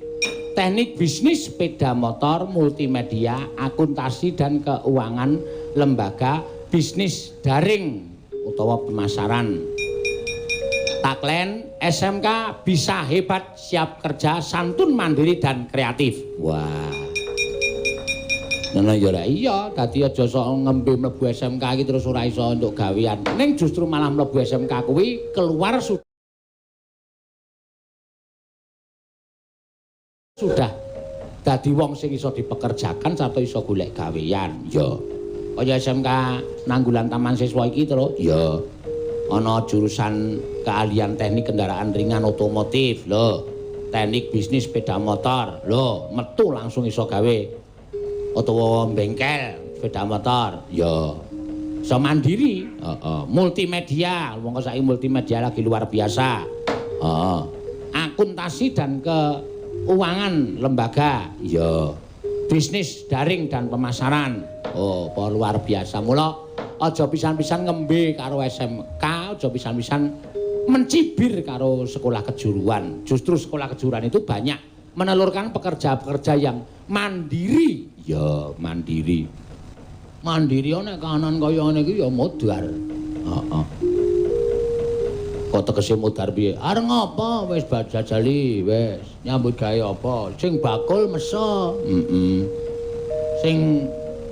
teknik bisnis sepeda motor, multimedia, akuntansi dan keuangan lembaga bisnis daring utawa pemasaran. Taklen SMK bisa hebat, siap kerja, santun, mandiri dan kreatif. Wah. Ngono ya lah iya, dadi aja sok ngembe mlebu SMK iki terus ora iso entuk gawean. Ning justru malah mlebu SMK kuwi keluar sudah dadi wong sing iso dipekerjakan sarta iso golek gawean. Ya. Kaya SMK Nanggulan Taman Siswa iki terus ya ana jurusan keahlian teknik kendaraan ringan otomotif lho, teknik bisnis sepeda motor lho, metu langsung iso gawe utawa bengkel sepeda motor ya. Iso mandiri, heeh. Multimedia, wong kok saiki multimedia lagi luar biasa. Heeh. Akuntansi dan keuangan lembaga, iya. Bisnis daring dan pemasaran. Oh, apa luar biasa. Mula aja pisan-pisan ngembe karo SMK, aja pisan-pisan mencibir karo sekolah kejuruan. Justru sekolah kejuruan itu banyak menelurkan pekerja-pekerja yang mandiri. Ya, mandiri. Mandiri nek kanan kaya ngene iki ya modar. Heeh. Kok tegese modar piye? Arep ngapa wis jajali wis nyambut gawe apa? Sing bakul meso. Heeh. Sing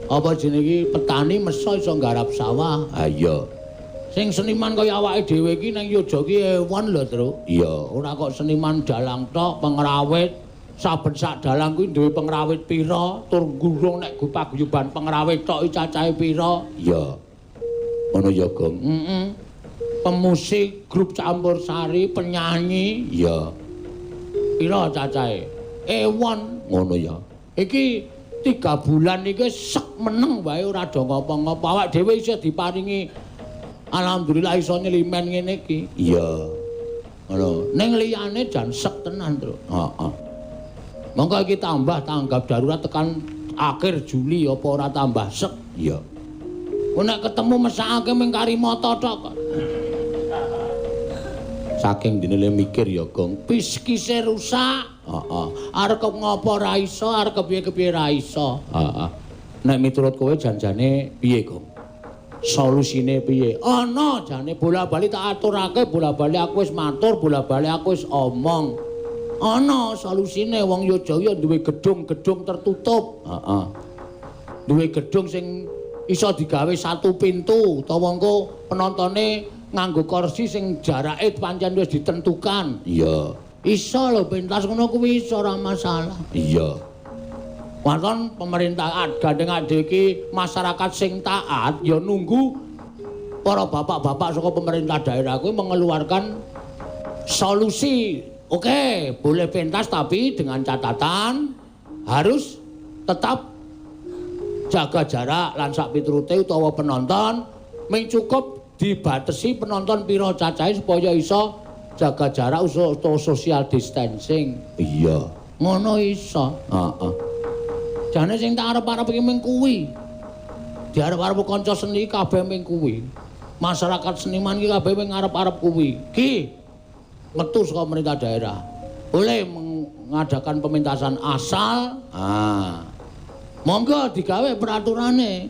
apa jenenge iki petani meso iso nggarap sawah. Ha iya. Sing seniman kaya awake dhewe iki nang Yogya iki ewon lho, Tru. Iya, ora kok seniman dalang tok, pengrawit. Saben sak dalang kuwi duwe pengrawit pira, tur gurung nek paguyuban pengrawit tok iki cacahe pira. Iya. Ngono ya, Gong. Heeh. Pemusik, grup campur sari, penyanyi, iya. Pira cacahe? Ewon. Ngono ya. Iki 3 bulan iki sek meneng wae ora do ngopo-ngopo. Awak dhewe isih diparingi alhamdulillah iso nyelimen ngene iki. Iya. Ngono. Ning liyane jan sek tenan, Tru. Heeh. Monggo iki tambah tanggap darurat tekan akhir Juli apa ora tambah sek? Iya. Kok nek ketemu mesakake mung kari mata tok kok. Saking dene mikir ya, Gong. Piskise rusak. Heeh. Arep ngopo ora iso, arep kepiye-kepiye ora iso. Heeh. Nek miturut kowe janjane piye, Gong? Solusine piye? Ana jane bola-bali tak aturake, bola-bali aku wis matur, bola-bali aku wis omong. Ana solusine wong Yogya duwe gedung-gedung tertutup. Heeh. Duwe gedung sing iso digawe satu pintu utawa engko penontone nganggo kursi sing jarake pancen wis ditentukan. Iya. Iso lho pentas ngono kuwi iso ora masalah. Iya. Waton pemerintah gandeng ade iki masyarakat sing taat ya nunggu para bapak-bapak saka pemerintah daerah kuwi mengeluarkan solusi. Oke, boleh pentas tapi dengan catatan harus tetap jaga jarak lan sak piturute utawa penonton ming cukup dibatasi penonton pira cacahe supaya iso jaga jarak utawa social distancing. Iya. Ngono iso. Heeh. Jane sing tak arep-arep iki ming kuwi. Diarep-arep kanca seni kabeh ming kuwi. Masyarakat seniman iki kabeh ming arep-arep kuwi. Ki metu saka pemerintah daerah. Boleh mengadakan pementasan asal. Ah. Monggo digawe peraturane.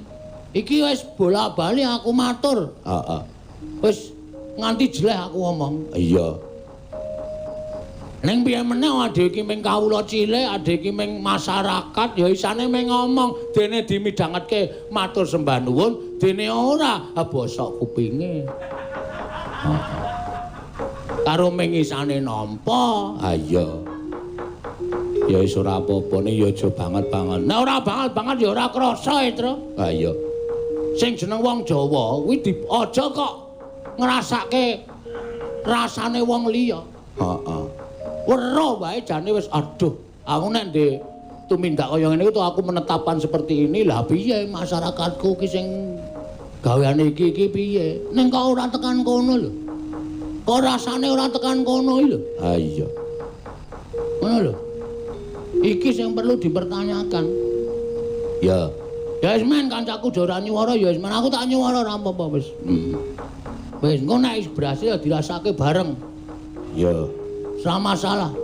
Iki wis bola-bali aku matur. Heeh. Wis nganti jeleh aku ngomong. Iya. Ning piye meneh adhe iki ming kawula cilik, adhe iki ming masyarakat ya isane ming ngomong, dene dimidhangetke matur sembah nuwun, dene ora bosok kupinge. Karo ming isane nampa. Ha iya. Ya wis ora apa-apa ning ya aja banget-banget. Nek ora banget-banget ya ora krasa, Tru. Ha iya. Sing jeneng wong Jawa kuwi aja kok ngrasake rasane wong liya. Heeh. Weruh wae jane wis aduh, aku nek ndek tumindak kaya ngene iki aku menetapkan seperti ini, lah piye masyarakatku ki sing gaweane iki iki piye? Ning kok ora tekan kono lho. Kok rasane ora tekan kono iki lho. Ha iya. Ngono lho. Iki sing perlu dipertanyakan. Ya. Ya wis men kancaku ora nyuwara ya wis men aku tak nyuwara ora apa-apa wis. Wis engko nek berhasil ya dirasake bareng. Ya. Ora masalah.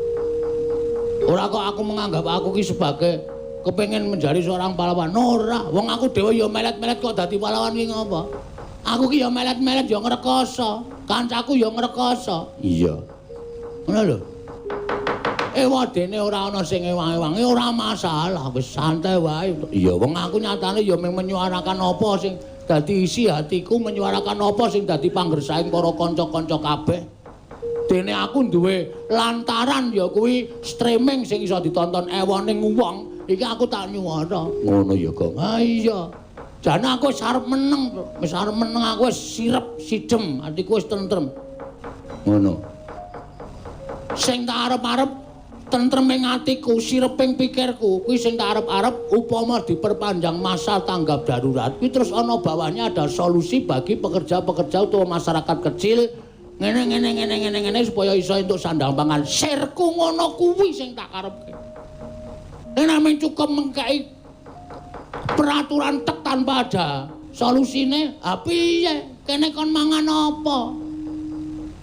Ora kok aku menganggap aku ki sebagai kepengin menjadi seorang pahlawan. Ora, wong aku dhewe ya melet-melet kok dadi pahlawan ki ngopo? Aku ki ya melet-melet ya ngrekoso. Kancaku ya ngrekoso. Iya. Ngono lho. Ewadene ora ana sing ewang-ewangi ora masalah, wis santai wae. Iya, wong aku nyatane ya mung menyuarakan apa sing dadi isi hatiku, menyuarakan apa sing dadi panggersaing para kanca-kanca kabeh. Dene aku duwe lantaran ya kuwi streaming sing iso ditonton ewoning wong, iki aku tak nyuwara. Ngono ya, Gong. Ha iya. Jane aku wis arep meneng, wis arep meneng aku wis sirep sidem, atiku wis tentrem. Ngono. Sing tak arep-arep Tentreming atiku, sireping pikirku, kuwi sing tak arep-arep upama diperpanjang masa tanggap darurat kuwi terus ana bawahnya ada solusi bagi pekerja-pekerja utawa masyarakat kecil ngene ngene ngene ngene ngene supaya iso entuk sandang pangan. Sirku ngono kuwi sing tak karepke. Nek namung cukup mengkai peraturan tek tanpa ada solusine, ha piye? Kene kon mangan apa?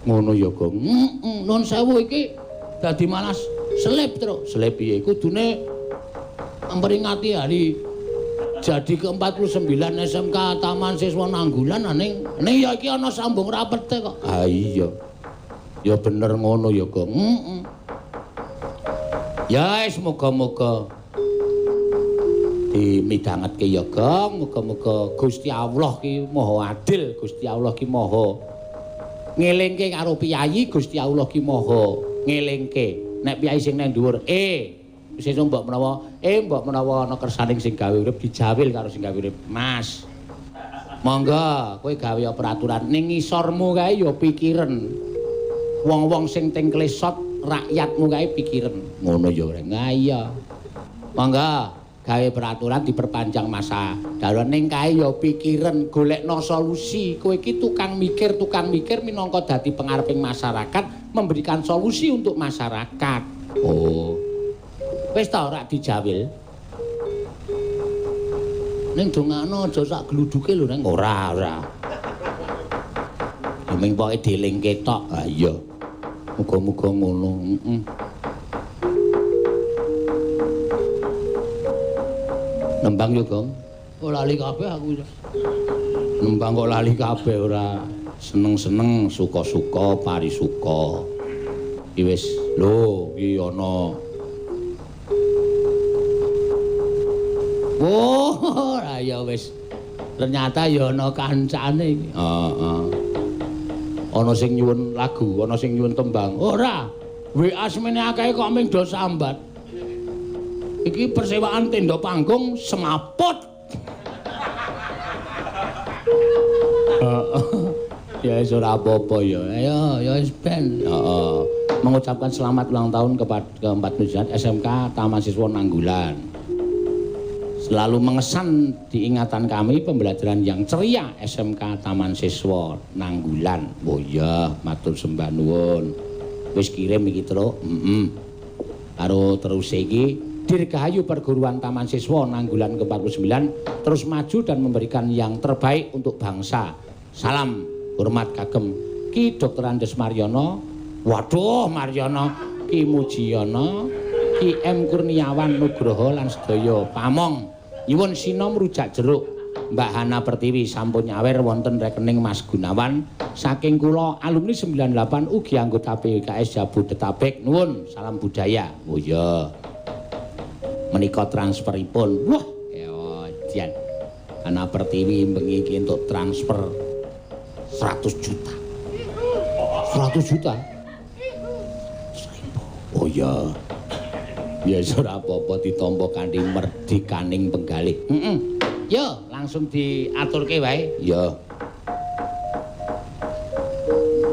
Ngono ya, Gong. Heeh, nuwun sewu iki dadi malas selip terus. Selip piye? Kudune memperingati hari jadi ke-49 SMK Taman Siswa Nanggulan ning ning ya iki ana sambung rapete kok. Ha iya. Ya bener ngono ya, Gong. Heeh. Ya wis muga-muga dimidhangetke ya, Gong. Muga-muga Gusti Allah ki Maha Adil, Gusti Allah ki Maha ngelingke karo piyayi, Gusti Allah ki Maha ngelingke. Nek piyayi sing nang dhuwur, sesuk mbok menawa, mbok menawa ana kersaning sing gawe urip dijawil karo sing gawe urip. Mas, monggo kowe gawe peraturan ning ngisormu kae ya pikiren. Wong-wong sing teng klesot rakyatmu kae pikiren. Ngono ya ora. Ha iya. Monggo gawe peraturan diperpanjang masa darurat ning kae ya pikiren, golekno solusi. Kowe iki tukang mikir minangka dadi pengareping masyarakat, memberikan solusi untuk masyarakat. Oh. Wis ta ora dijawil. Ning dongakno aja sak gluduke lho, Neng. Ora, ora. Ya ming pokoke dielingke tok. Ha iya. Muga-muga ngono. Heeh. Nembang yo, Gong. Oh, lali kabeh aku. Nembang kok lali kabeh ora. Seneng-seneng, suka-suka, parisuka. Iki wis lho, iki ana. Oh, ya wis. Ternyata ya ana kancane iki. Heeh. Ana sing nyuwun lagu, ana sing nyuwun tembang. Ora. WA semene akeh kok ming do sambat. Iki persewaan tenda panggung semaput. Ya wis ora apa-apa ya. Ayo, ya wis ben. Heeh. Mengucapkan selamat ulang tahun kepada ke-49 SMK Taman Siswa Nanggulan. Selalu mengesan di ingatan kami pembelajaran yang ceria SMK Taman Siswa Nanggulan. Oh iya, matur sembah nuwun. Wis kirim iki, Truk. Heeh. Karo terus iki Dirgahayu Perguruan Taman Siswa Nanggulan ke-49 terus maju dan memberikan yang terbaik untuk bangsa. Salam hormat kagem Ki Dr. Andes Maryono. Waduh, Maryono, Ki Mujiyono, Ki M Kurniawan Nugroho lan sedaya pamong. Nyuwun sinom rujak jeruk Mbak Hana Pertiwi sampun nyawer wonten rekening Mas Gunawan saking kula alumni 98 ugi anggota PKS Jabodetabek. Nuwun salam budaya. Oh iya. Menika transferipun. Wah, edan. Hana Pertiwi bengi iki entuk transfer 100 juta. 100 juta. Oh iya. Ya ora apa-apa ditampa kanthi merdikaning penggalih. Heeh. Yo, langsung diaturke wae. Ya.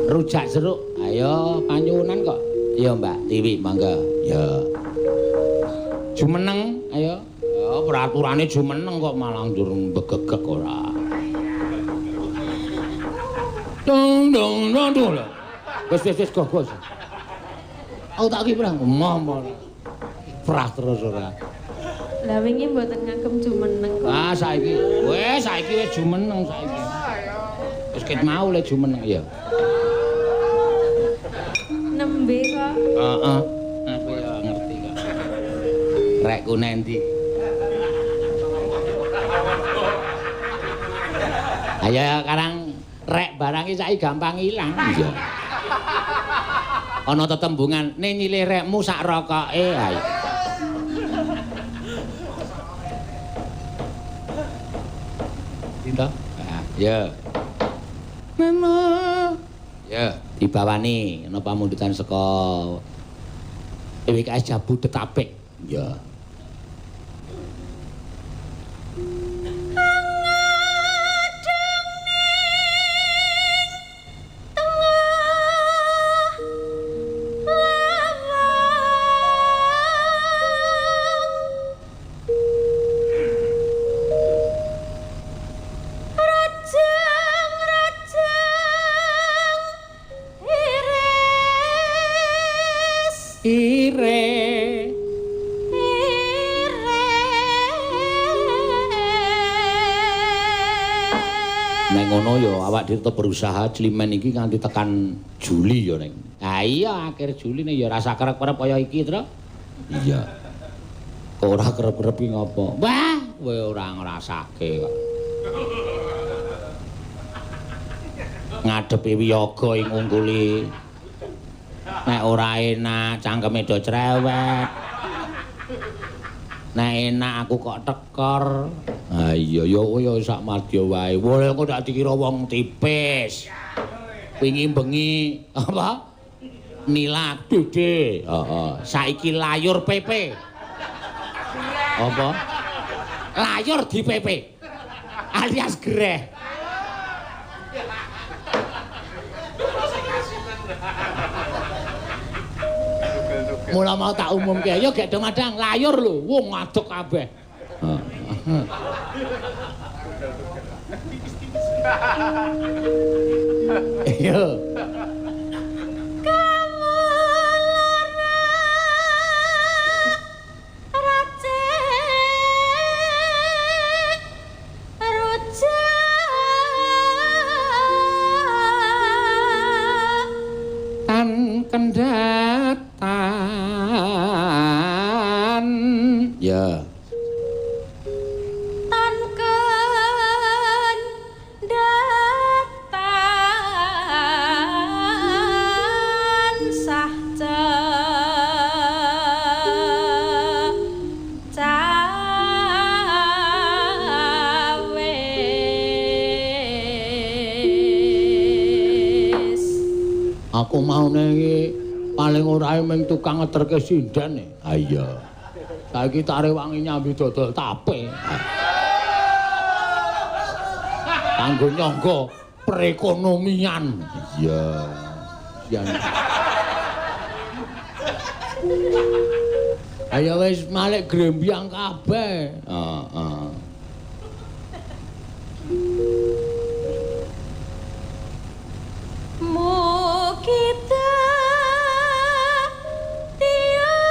Rujak jeruk. Ayo panyuwunan kok. Ya Mbak Tiwi mangga. Ya. Jumeneng, ayo. Ya peraturane jumeneng kok malah njur begegek ora. Dong dong dong dong. Wis wis wis go go. Aku tak ki prah. Emoh. Prah terus ora. Lah wingi mboten ngagem jumeneng kok. Ah saiki wis saiki wis jumeneng saiki. Wis ket mau le jumeneng ya. Nembe kok. Heeh. Aku ya ngerti kok. Rekku nendi. Ayo karang rek barang iki saiki gampang ilang. Iya. Ana tetembungan ning nyilih rekmu sak rokoke. Ayo. Dinta? Ya. Mama. Ya, dibawani ana pamundutan saka PWKS Jabodetabek. Ya. Ire. Ire. Nek ngono ya awak dhewe tetep berusaha climen iki nganti tekan Juli ya, Neng. Ha iya, akhir Juli nek ya rasa kerep-kerep kaya iki, Tru. Iya. Kok ora kerep-kerep iki ngopo? Wah, kowe ora ngrasake kok. Ngadepi wiyaga ing ungkuli. Nek ora enak cangkeme do cerewet. Nek enak aku kok tekor. Ha iya ya ya sak madya wae. Wah kok dak dikira wong tipis. Wingi bengi apa? Nilak dede. Heeh. Saiki layur PP. Apa? Layur di PP. Alias greh. Mula mau tak umumke, ayo gek do madang layur lho, wong ngadeg kabeh. Iya. Tan kendatan. Ya. Tan kendatan sah cawis. Aku maune iki paling ora mung tukang ngeterke sinden. Ha iya. Saiki tak rewangi nyambi dodol tape. Kanggo nyangga perekonomian. Iya. Sian. Ayo wis malik grembyang kabeh. Heeh. Mukita tiajampi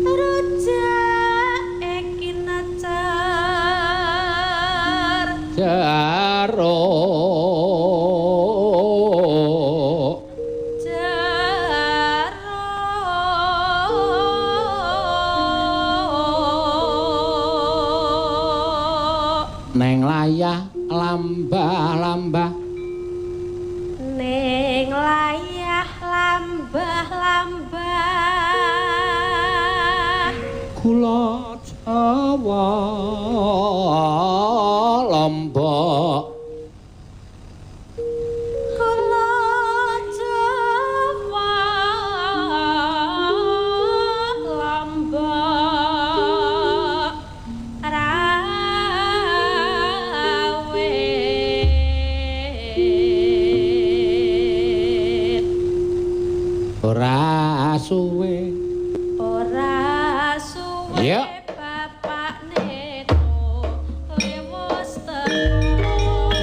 rujak ekinacar jaro neng layah lambah-lambah neng layah lambah-lambah kula Jawa Lombok kula Jawa Lombok rawit ora suwe ora suwe. Yeah. Bapak neto lewos teko.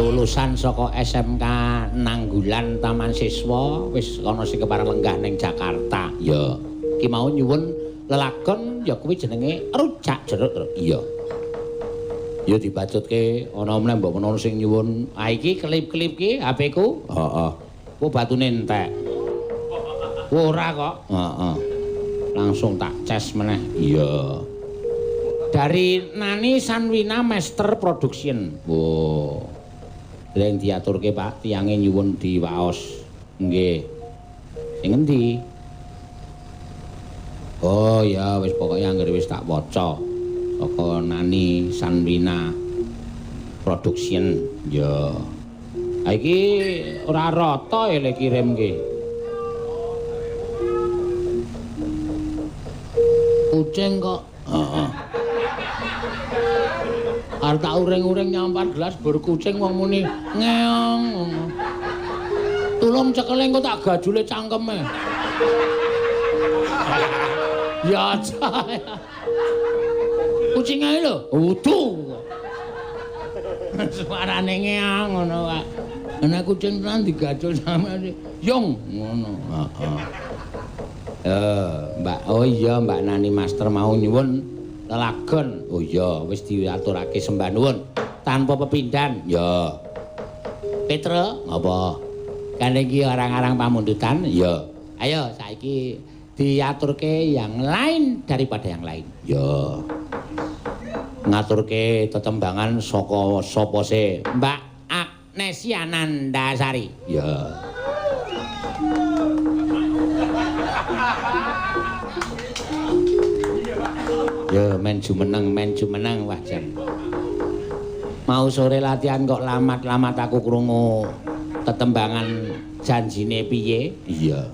Lulusan saka SMK Nanggulan Taman Siswa wis ana sing kepareng lenggah ning Jakarta. Ya. Ki mau nyuwun lelagon ya kuwi jenenge Rujak Jeruk. Iya. Ya dibacutke ana meneh mbok menawa sing nyuwun. Ah iki klip-klip ki HP ku. Heeh. Ku batune entek. Ora kok. Heeh. Langsung tak ces meneh. Iya. Dari Nani Sanwina Master Production. Wo. Leng diaturke Pak, tiange nyuwun diwaos. Nggih. Sing endi? Oh ya wis pokoke anggere wis tak waca. Saka Nani Sanwina Production. Ya. Ha iki ora rata ya lek kirimke. Kucing kok. Heeh. Arep tak uring-uring nyampar gelas bor kucing wong muni ngeong ngono. Tulung cekele engko tak gajule cangkeme. Ya aja. Kucinge lho, udu. Suarane ngeong ngono kok. Ana kucing tenan digajul sampe yong ngono. Heeh. Mbak, oh iya Mbak Nani Master mau nyuwun lelagon. Oh iya, wis diaturake sembah nuwun tanpa pepindhan. Ya. Petra, apa? Kan iki orang-orang pamundutan? Ya. Ayo saiki diaturke yang lain daripada yang lain. Ya. Ngaturke tetembangan saka sapa se? Mbak Agnesia Nandasari. Ya. Ya men jumeneng wah jan. Mau sore latihan kok lamat-lamat aku krungu tetembangan janjine piye? Iya.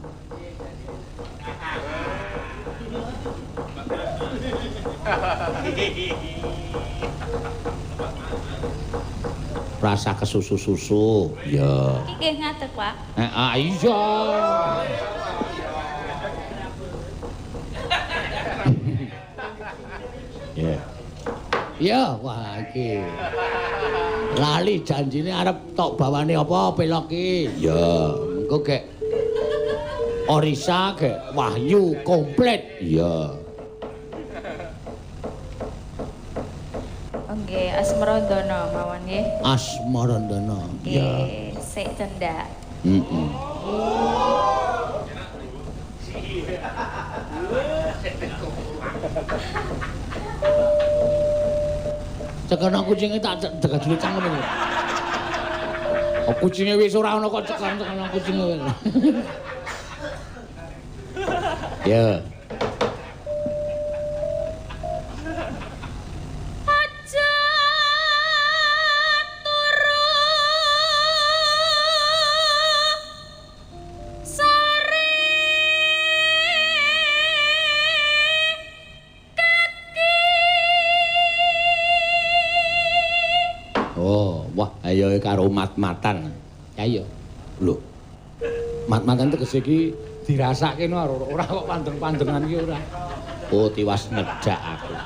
Rasa kesusu-susu. Ya. Iki nggih ngadeg, Pak. Heeh, iya. Ya. Ya, wah iki. Lali janjine arep tok bawane apa pelok iki? Ya, engko gek Orisa gek Wahyu komplit. Iya. Oh nggih, Asmarandana mawon nggih. Asmarandana. Ya. Sik cendak. Heeh. Cekono kucinge tak degajule cangkem iki. Oh, kucinge wis ora ana kok cekono kucinge. Ya. Aja turu sore kaki. Oh, wah ayo karo mat-matan. Ayo. Lho. Mat-matan tegese iki dirasake no ora kok pandeng-pandengan iki ora. Oh, tiwas ngejak aku.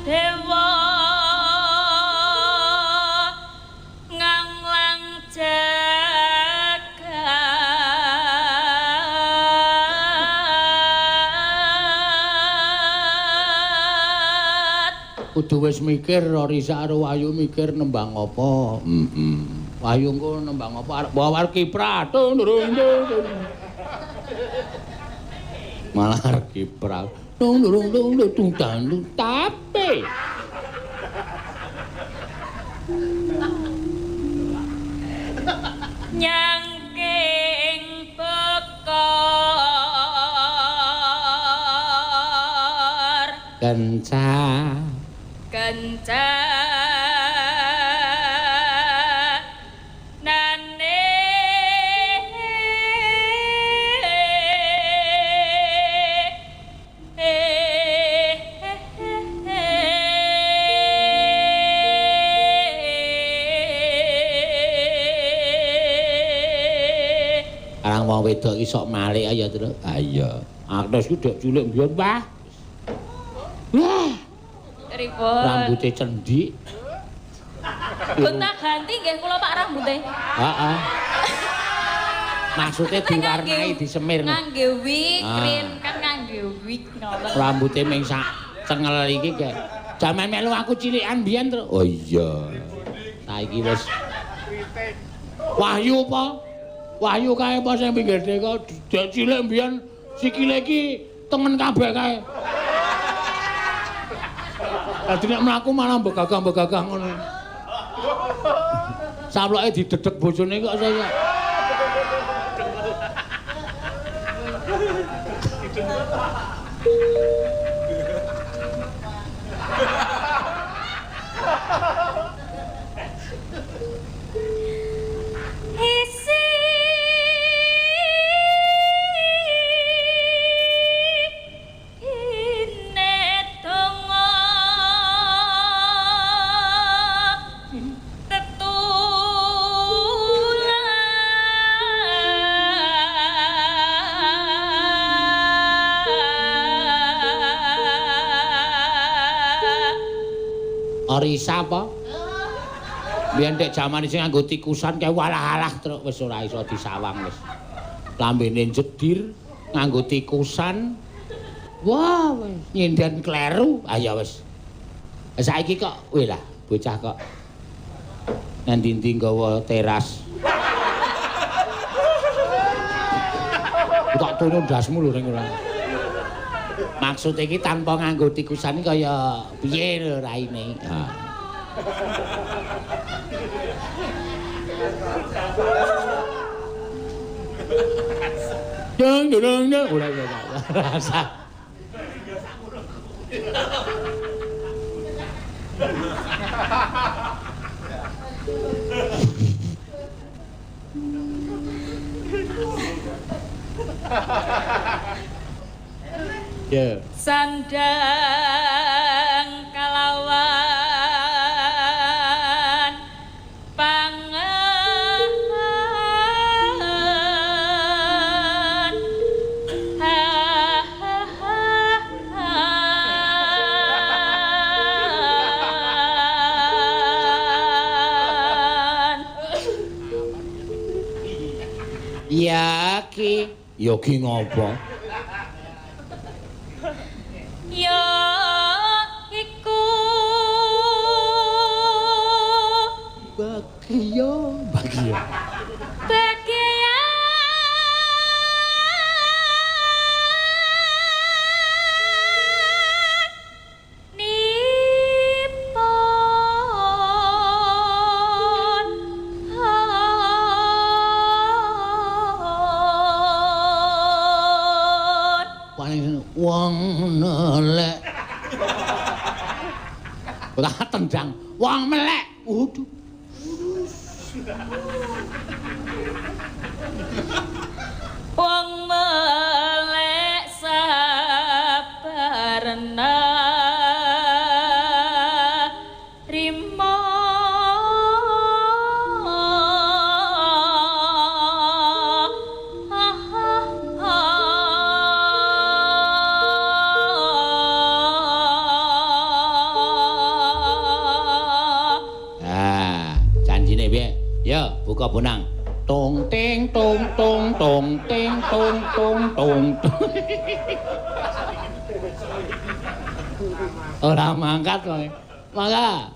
Dewa nganglang jagat. Kudu wis mikir Risa karo Wahyu mikir nembang apa. Heeh. Wahyu engko nembang apa arep bawa kiprah. Tung durung dung. Malah arep kiprah. Tung durung dung dung dung tape. Nyangking bekor Kenca kencanane Karang wong wedok iki sok malik ya, Truk. Ha iya. Agnes ku dek cilik mbiyen, Wah. Wah. Pripun? Rambute cendik. Gonta ganti nggih kula Pak rambute. Heeh. Maksudnya diwarnai disemir. Ngangge wig, krin kan ngangge wig ngoten. Rambute ming sak cengel iki kek. Jaman melu aku cilikan biyen, Truk. Oh iya. Saiki wis Wahyu apa? Wahyu kae apa sing pinggir deka dek cilik mbiyen sikile iki tengen kabeh kae. Dadi nek mlaku malah mbegagah-mbegagah ngono. Saploke didedek bojone kok saya. Orisa apa? Biyen tek jaman sing nganggo tikusan kae walah-alah truk wis ora iso disawang wis. Lambene jedir nganggo tikusan. Wah, wis nyinden kleru. Ah ya wis. Saiki kok weh lah bocah kok nang ndi-ndi nggawa teras. Tak tono ndasmu lho ning ora. Maksud iki tanpa nganggo tikusan iki kaya piye lho raine. Ha. Dong dong dong ora ora rasa. Yeah. Sandang kalawan pangan ha ha ha Ya ki, ya ki ngopo? Ya iku bagya, bagya. Bagya nipon paling wong nelek. Ora tendang wong melek. Waduh. Wong melek sabarna rima Ah, janjine piye? Yo, buka bonang. Tong ting tong tong tong ting tong tong tong. Ora mangkat kowe. Mangga.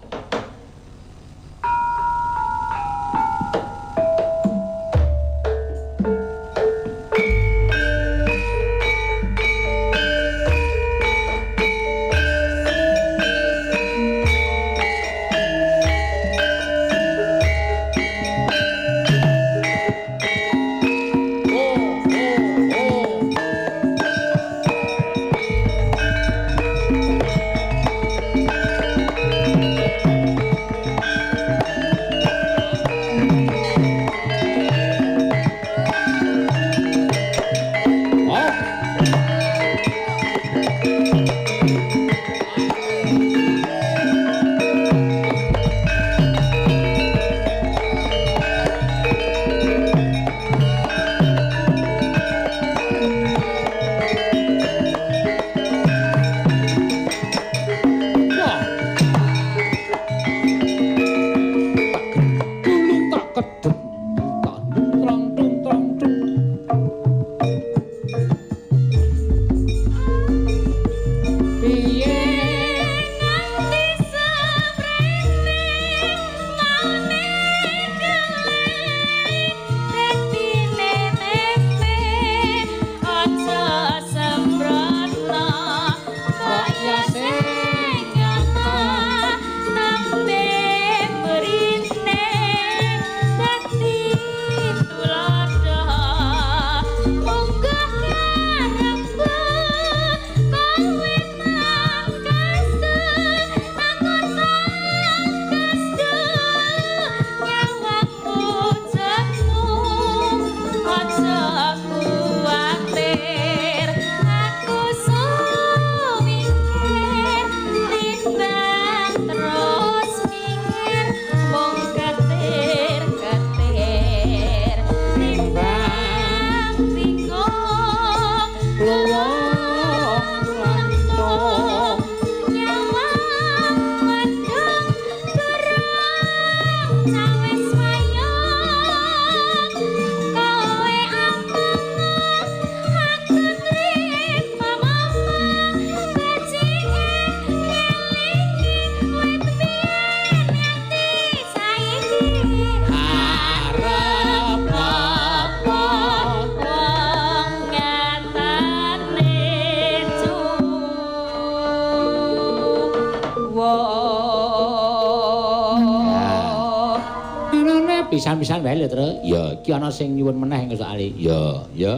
Pisan-pisan wae lho, Tru. Ya, iki ana sing nyuwun meneh engko soalé. Ya, ya.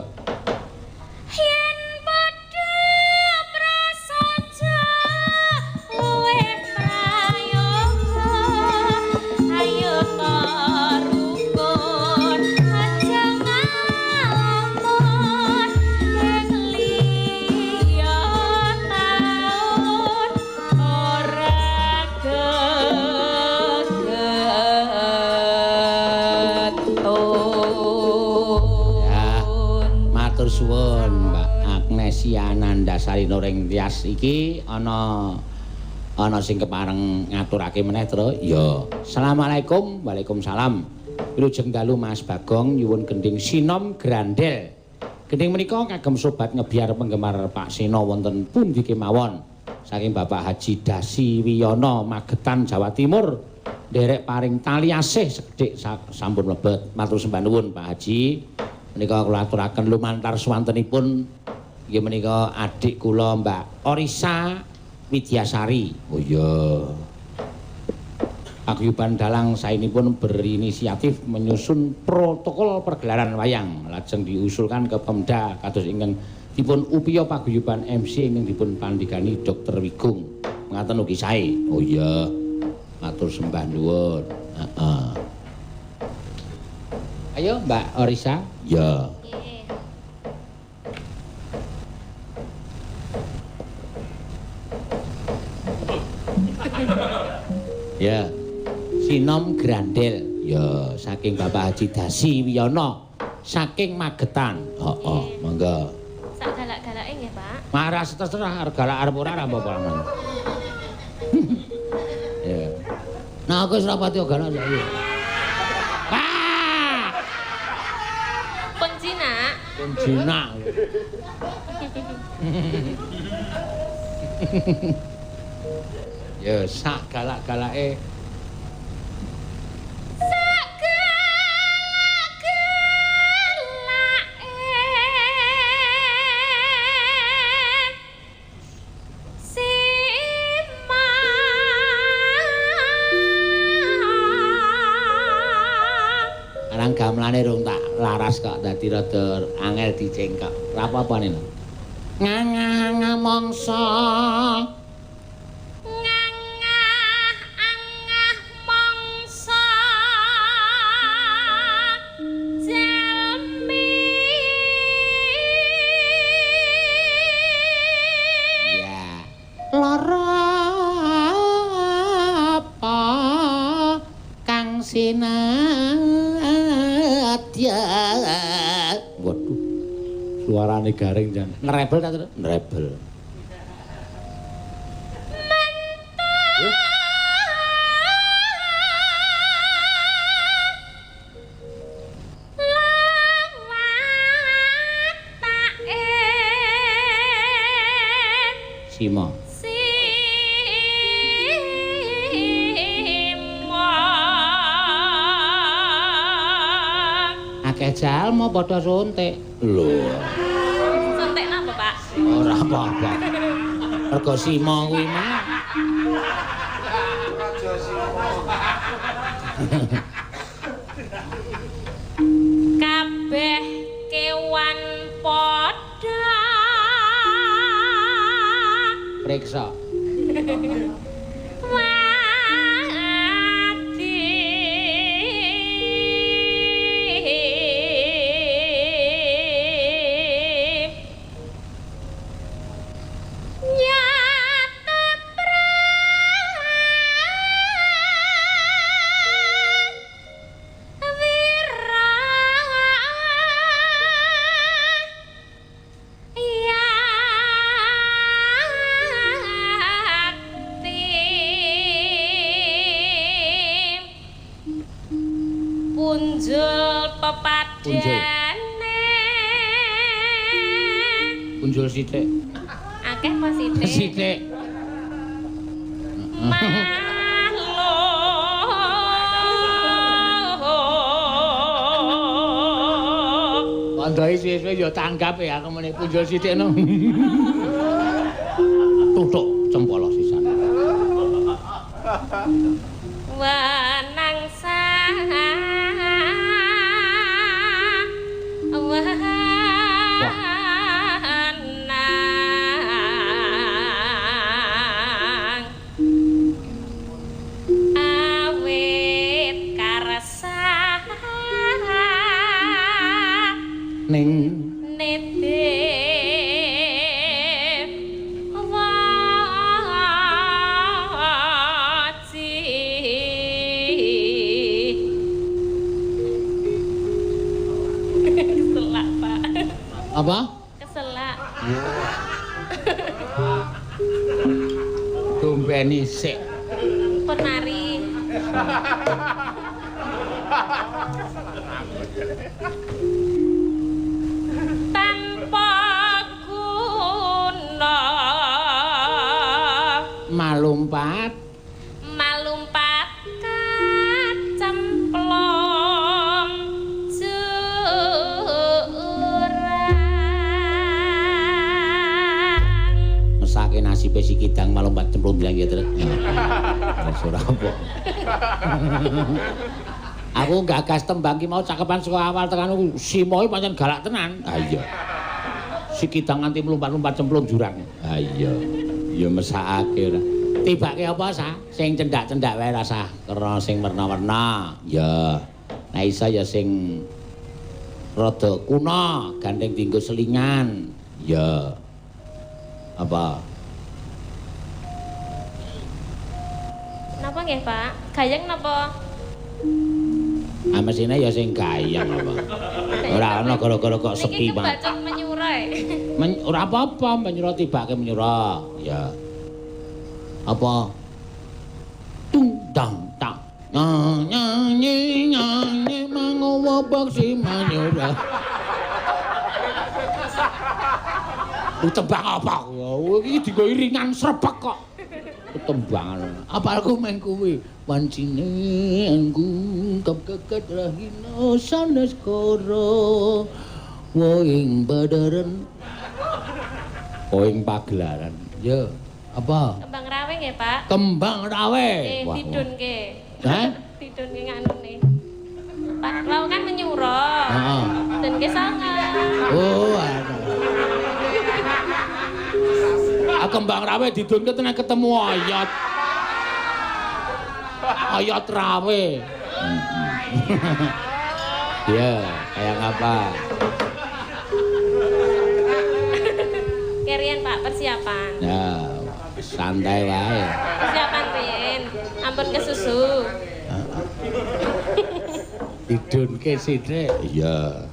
Yen padha prasaja luwih prayoga, ayo ta rukun aja ngalamun ing liya taun ora gegetun. Matur suwun Mbak Agnesia Nandasari Noring Tias iki ana ana sing kepareng ngaturake meneh, Tru. Ya. Assalamualaikum. Waalaikumsalam. Wilujeng dalu Mas Bagong nyuwun gending Sinom Grandel. Gending menika kagem sobat ngebiar penggemar Pak Seno wonten pundi kemawon. Saking Bapak Haji Dasi Wiyono Magetan Jawa Timur. Nderek paring tali asih sekedhik sampun mlebet. Matur sembah nuwun Pak Haji. Menika kula aturaken lumantar swantenipun inggih menika adik kula Mbak Orisa Widyasari. Oh iya. Paguyuban Dalang saenipun berinisiatif menyusun protokol pergelaran wayang lajeng diusulkan ke Pemda kados ingkang dipun upiya paguyuban MC ingkang dipun pandhegani Dr. Wigung. Ngaten ugi sae. Oh iya. Matur sembah nuwun. Heeh. Ayo Mbak Orisa. Ya. Nggih. Ya. Sinom Grandel. Ya, saking Bapak Haji Dasi Wiyono saking Magetan. Heeh, monggo. Sak galak-galake nggih, Pak. Marah terserah arep galak arep ora ora apa-apa. Ya. Nah, aku wis ora pati galak saiki. Ah! Pun jinak. Pun jinak. Ya, sak galak-galake. Sak galak-galake sima. Arang gamelane rung tak laras kok dadi rada angel dicengkok. Ora apa-apa nene. Ngangah mangsa. Ngangah angah mangsa jalmi. Ya. Lara apa kang sinadya. Waduh. Suarane garing jan. Ngerebel ta, Tru? Ngerebel. Lawatake Sima. sima. Akeh jalma padha suntik. Lho, Suntik napa, Pak? ora apa-apa. Mergo sima kuwi mah. Kabeh kewan padha Priksa. wadi. Nyata prawira yakti punjul pepadane. Punjul sithik. Akeh apa sithik? Sithik. Makhluk Kandhai suwe-suwe ya tanggap ya aku muni punjul sithik no. Tutuk cempolo sisan. Wenang sang Ning nitip waji. Keselak, Pak. Apa? Keselak. Tumbeni sik. Pun mari. Tanpa guna Malumpat malumpat kacemplung jurang. Mesake nasibe si kidang malumpat cemplung bilang ya, Truk. Wis ora apa. Aku gagas tembang ki mau cakepan saka awal tekan simoe pancen galak tenan. Ha iya. Si kidang nganti mlumpat-lumpat cemplung jurang. Ha iya. Ya mesakake ora. Tibake apa sa? Sing cendak-cendak wae rasah krana sing werna-werna. Ya. Nek iso ya sing rada kuna, gandeng dienggo selingan. Ya. Apa? Napa nggih, Pak? Gayeng napa? Ah mesine ya sing gayeng apa. Ora ana gara-gara kok sepi Niki banget. kebacut menyurai. Ora apa-apa, menyura tibake menyura. Ya. Apa? Tung dang tak. Nyanyi nyanyi mangowo boksi manyura. Tembang apa? Iki dienggo iringan srebek kok. Tembangan. Apalku meng kuwi wancine anggungkap keket rahina sanes kara woing badaran woing pagelaran. Ya, apa? Kembang rawe nggih, Pak? Kembang rawe. Nggih, didunke. Hah? Didunke nganune. Pak, wau kan menyura. Heeh. Dunke sanga. Oh, aduh. Ah, kembang rawe didunke tenan ketemu ayat. Ayat rawe. Ya, kayak apa? Kerian, Pak, persiapan. Ya, santai wae. Persiapan riyen. Ampun kesusu. Didunke sithik. Iya.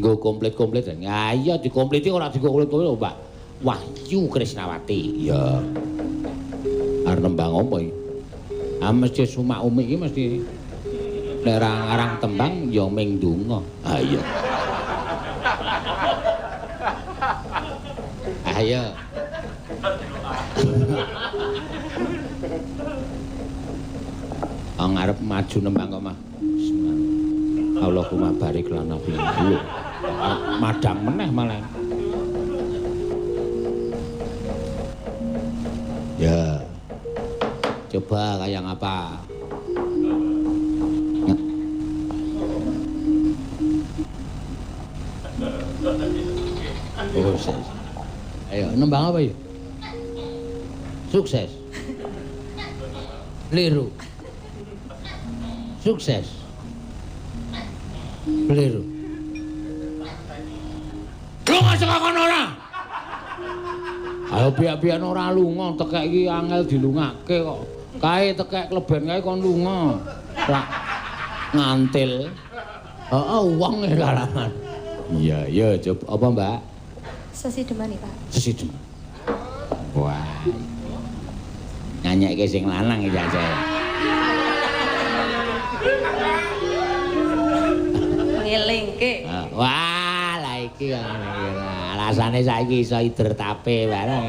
Dinggo komplit-komplit. Ya iya dikompliti ora dienggo komplit-komplit, Mbak. Wahyu Krisnawati. Iya. Arep nembang apa iki? Ah mesti sumak umi iki mesti nek ora ngarang tembang ya ming ndonga. Ah iya. Ayo. Wong arep maju nembang kok mah. Allahumma barik lana fi. Madang meneh malah. Ya. Coba kayak ngapa? Oh, sukses. Ayo nembang apa ya? Sukses. Liru. Sukses. Keliru. Lunga saka kono ora? Ayo piyak-piyak ora lunga, tekek iki angel dilungake kok. Kae tekek kleben kae kon lunga. Lak ngantil. Heeh, wong e kalaman. Iya, iya, coba apa, Mbak? Sesideman nih, Pak. Sesideman. Wah. Nyanyekke sing lanang iki aja. Ngelingke. Wah, lah iki alasane saiki iso ider tape barang.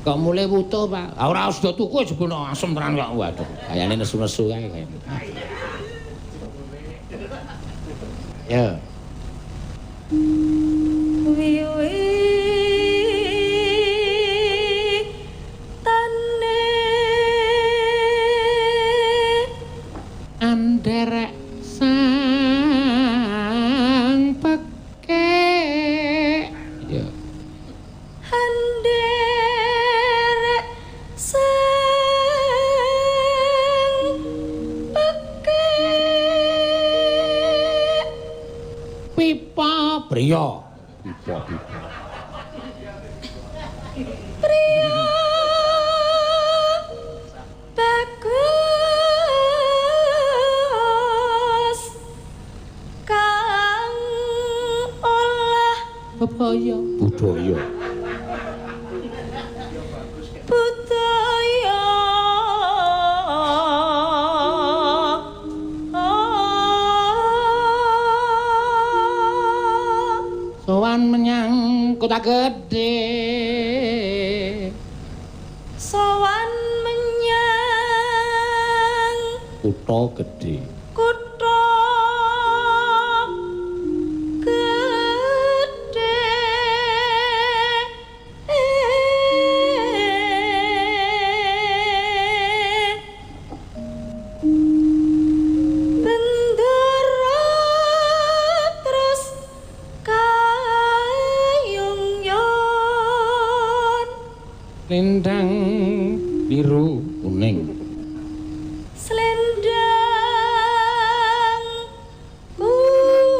Kok mulai wutuh, Pak? Ah ora usah tuku jebul asem tenan kok. Waduh, kayane nesu-nesu kae kayane. Ya. Wiwi tane anderek sang pekek. Ya. Anderek sang pekek. Pipa priya. Pipa pipa. Priya bagus kang olah bebaya budaya. Budaya. Sowan menyang kota gede. Sowan menyang kutha gedhe. Kutha gedhe. Bendera terus kayungyon. Lendang biru kuning. Selendang kuning.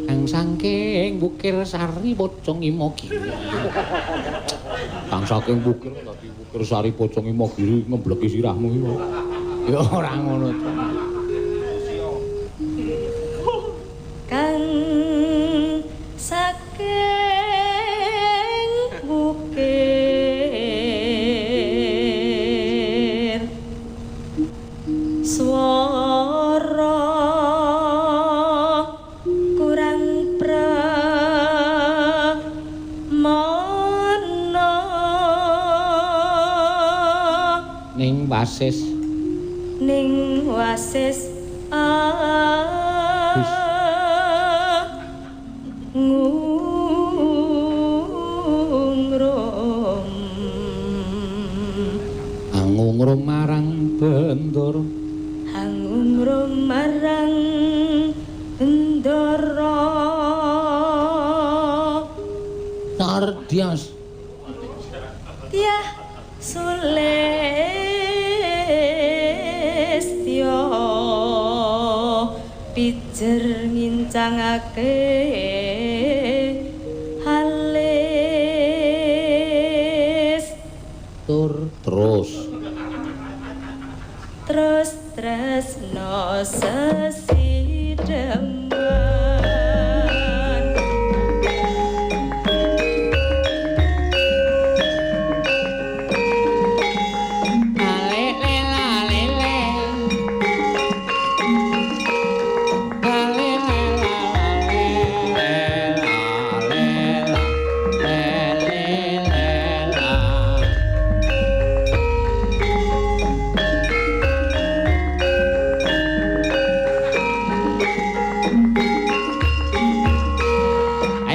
Kang saking Bukir Sari Pocong Imogiri. Kang saking Bukir dadi Bukir Sari Pocong Imogiri ngembleki sirahmu iki. Ya ora ngono to. Kang saking bukir swara kurang pramana. Ning wasis. Ning wasis ngungrum. Angungrum marang Bendara. Angungrum marang Bendara. Sardias. Tiah sulistya pijer ngincangake. Terus. Terus tresno sesideman.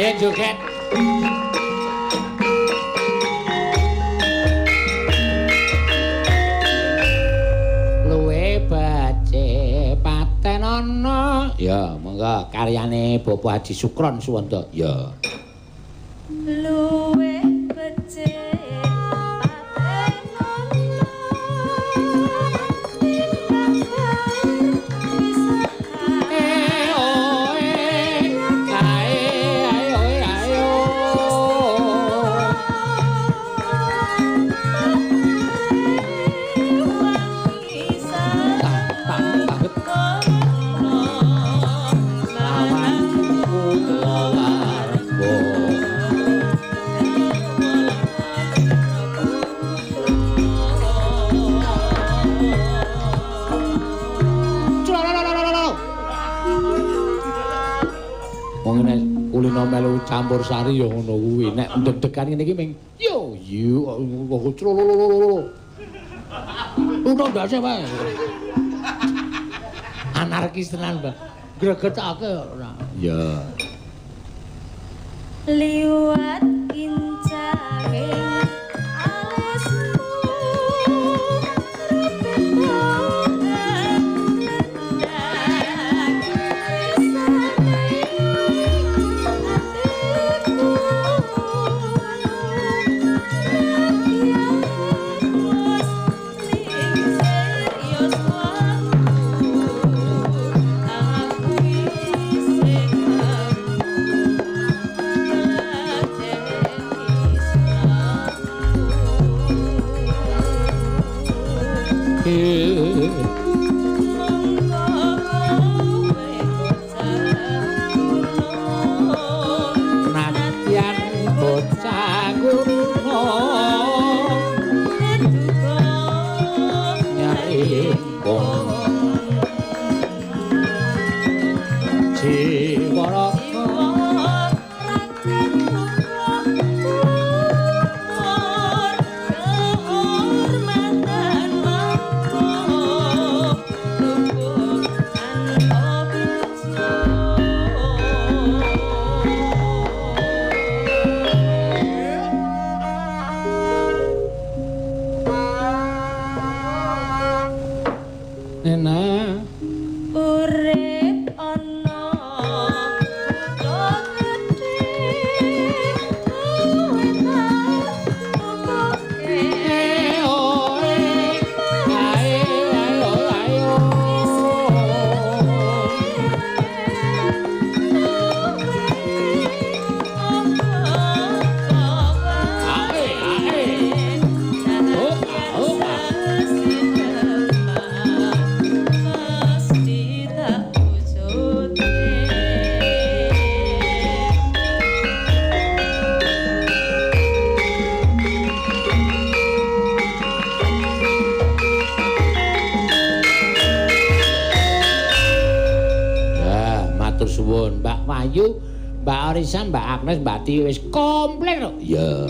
Ayo joget. Luwe becik paten ana. Ya, monggo karyane Bapak Haji Sukron Suwanda. Ya. Luwe becik paten ana timbang pisahan. Eh oh eh ae ayo ayo. Tak tak banget lawan kulawarga. Wong nek kulino melu campur sari ya ngono kuwi. Nek ndeg-degan ngene iki ming yo yo trololololo. Uno ndase wae. Anarkis tenan, Mbak. Gregetake ora. Ya. Liwat kincange alismu rupita nendang risane atiku nadyan wis ning serius waktu aku isih Nadyan bocah kuno nyaringkung jiwaraka. Nena Urip ana kutha gedhe kowe tak tukoke eh oh eh ae ayo ayo. Ae ae. Oh oh. Ya, matur suwun Mbak Wahyu, Mbak Orisa, Mbak Agnes, Mbak Ti wis komplit kok. Ya.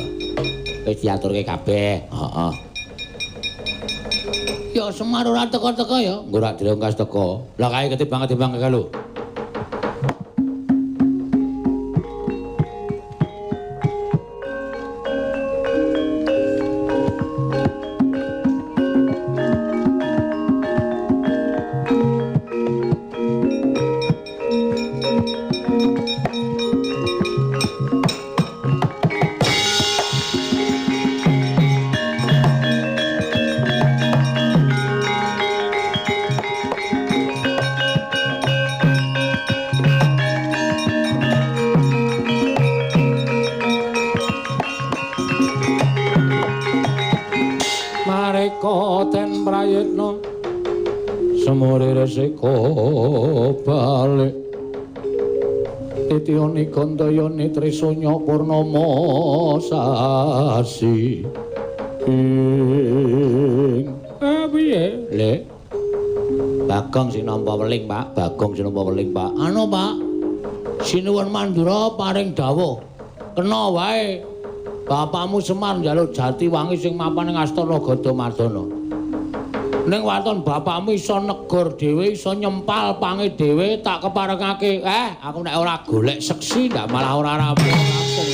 Wis diaturke kabeh. Heeh. Ya Semar ora teko-teko ya. Engko rak dirongkas teko. Lah kae ketimbang-ketimbang kae lho. Semure resiko balik titiyoni gandayani trisanya purnama sasi. Piye le Bagong sing nampa weling Pak, Bagong sing nampa weling Pak. Anu Pak, Sinuwun Mandura paring dawuh kena wae bapakmu Semar njaluk jati wangi sing mapan ing astana Gadamadana. Ning waton bapakmu iso negor dhewe, iso nyempal pange dhewe, tak keparengake. Aku nek ora golek seksi ndak malah ora rampung-rampung.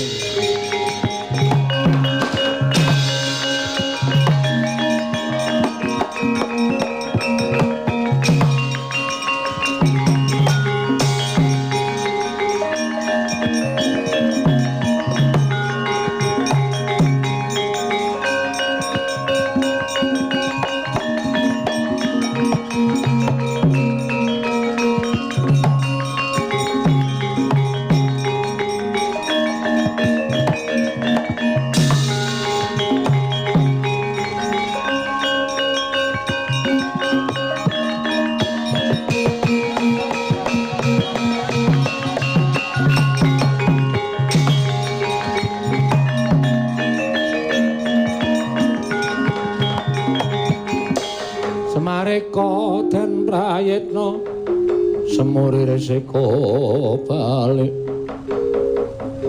Semareka den prayitna semuri resiko balik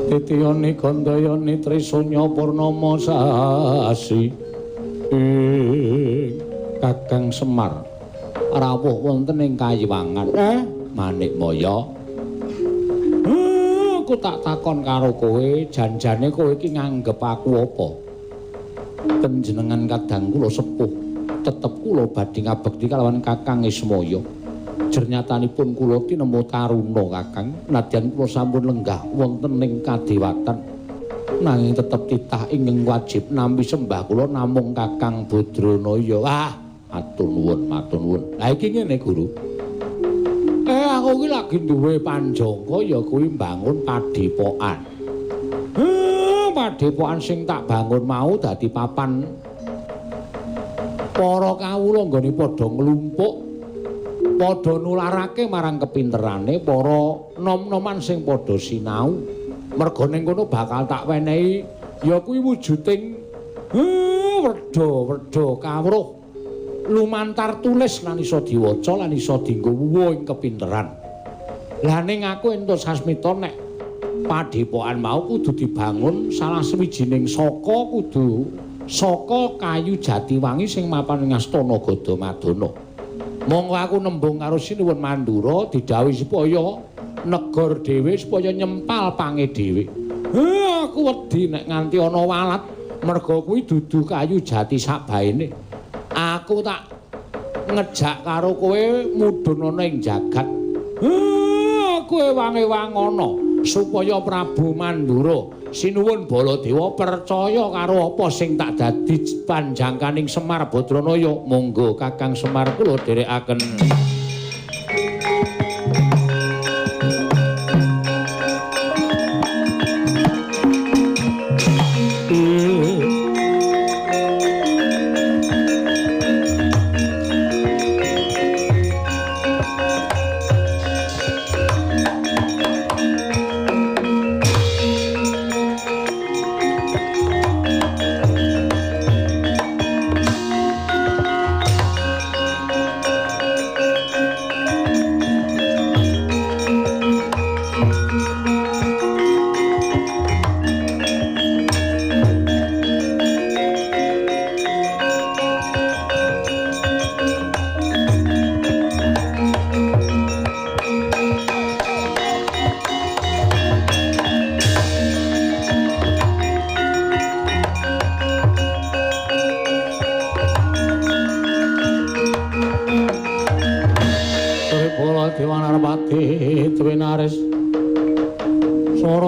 titiyani gandayani trisanya purnama sasi. Kakang Semar rawuh wonten ing kayiwangan. Manikmaya, aku tak takon karo kowe, janjane kowe iki nganggep aku apa? Panjenengan kadang kula sepuh, tetep kula badhe ngabekti kalawan Kakang Ismaya. Jernyatanipun kula tinemu taruna Kakang, nadyan kula sampun lenggah wonten ing kadewatan, nanging tetep titah ingkang wajib nampi sembah kula namung Kakang Badranaya. Ah, matur nuwun, matur nuwun. Lah iki ngene Guru. Aku iki lagi duwe panjangka ya kuwi mbangun padepokan. Padepokan sing tak bangun mau dadi papan para kawula nggone padha nglumpuk, padha nularake marang kepinterane para nom-noman sing padha sinau. Merga ning kono bakal tak wenehi ya kuwi wujuding wedha-wedha kawruh lumantar tulis lan iso diwaca lan iso dienggo wuwuh ing kepinteran. Lah ning aku entuk sasmita nek padepokan mau kudu dibangun salah sawijining saka kudu saka kayu jatiwangi sing mapan ing astana Gadamadana. Monggo aku nembung karo Sinuwun Mandura didhawuhi supaya negor dhewe supaya nyempal pange dhewe. Aku wedi nek nganti ana walat merga kuwi dudu kayu jati sakbaene. Aku tak ngejak karo kowe mudhun ana ing jagat. Kowe wange-wangono supaya Prabu Mandura Sinuwun Baladewa percaya karo apa sing tak dadi panjangkaning Semar Badranaya. Monggo Kakang Semar kula dherekaken.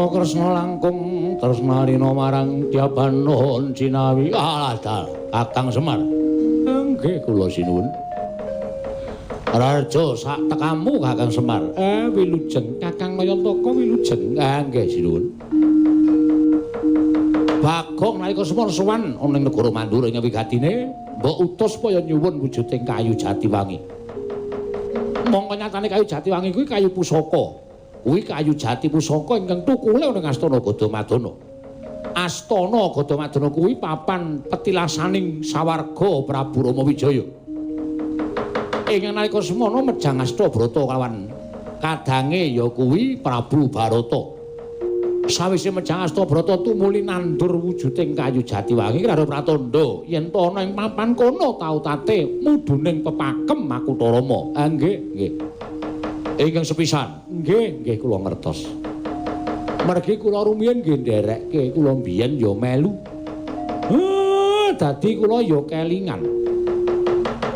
Kresna langkung tresnarina marang Dyabanon Cinawi. Alah dal, Kakang Semar. Nggih kula sinuwun. Raja sak tekamu Kakang Semar. Wilujeng Kakang Nayantaka wilujeng. Nggih sinuwun. Bagong nalika Semar sowan ana ing negara Mandura ing wigatine, mbok utus supaya nyuwun wujuding kayu jatiwangi. Mongko nyatane kayu jati wangi kuwi kayu pusaka. Kuwi kayu jati pusaka ingkang tukule ning Astana Gadamadana. Astana Gadamadana kuwi papan petilasaning sawarga Prabu Rama Wijaya. Ing nalika semono mejang Astabrata kawan kadange ya kuwi Prabu Barata. Sawise mejang Astabrata tumuli nandur wujuding kayu jati wangi karo pratandha yen to ana ing papan kono tautate mudhuning pepakem Makutha Rama. Ah nggih, nggih. Ingkang sepisan, nggih, nggih kula ngertos. Mergi kula rumiyin nggih nderekke, kula mbiyen ya melu. Dadi kula ya kelingan.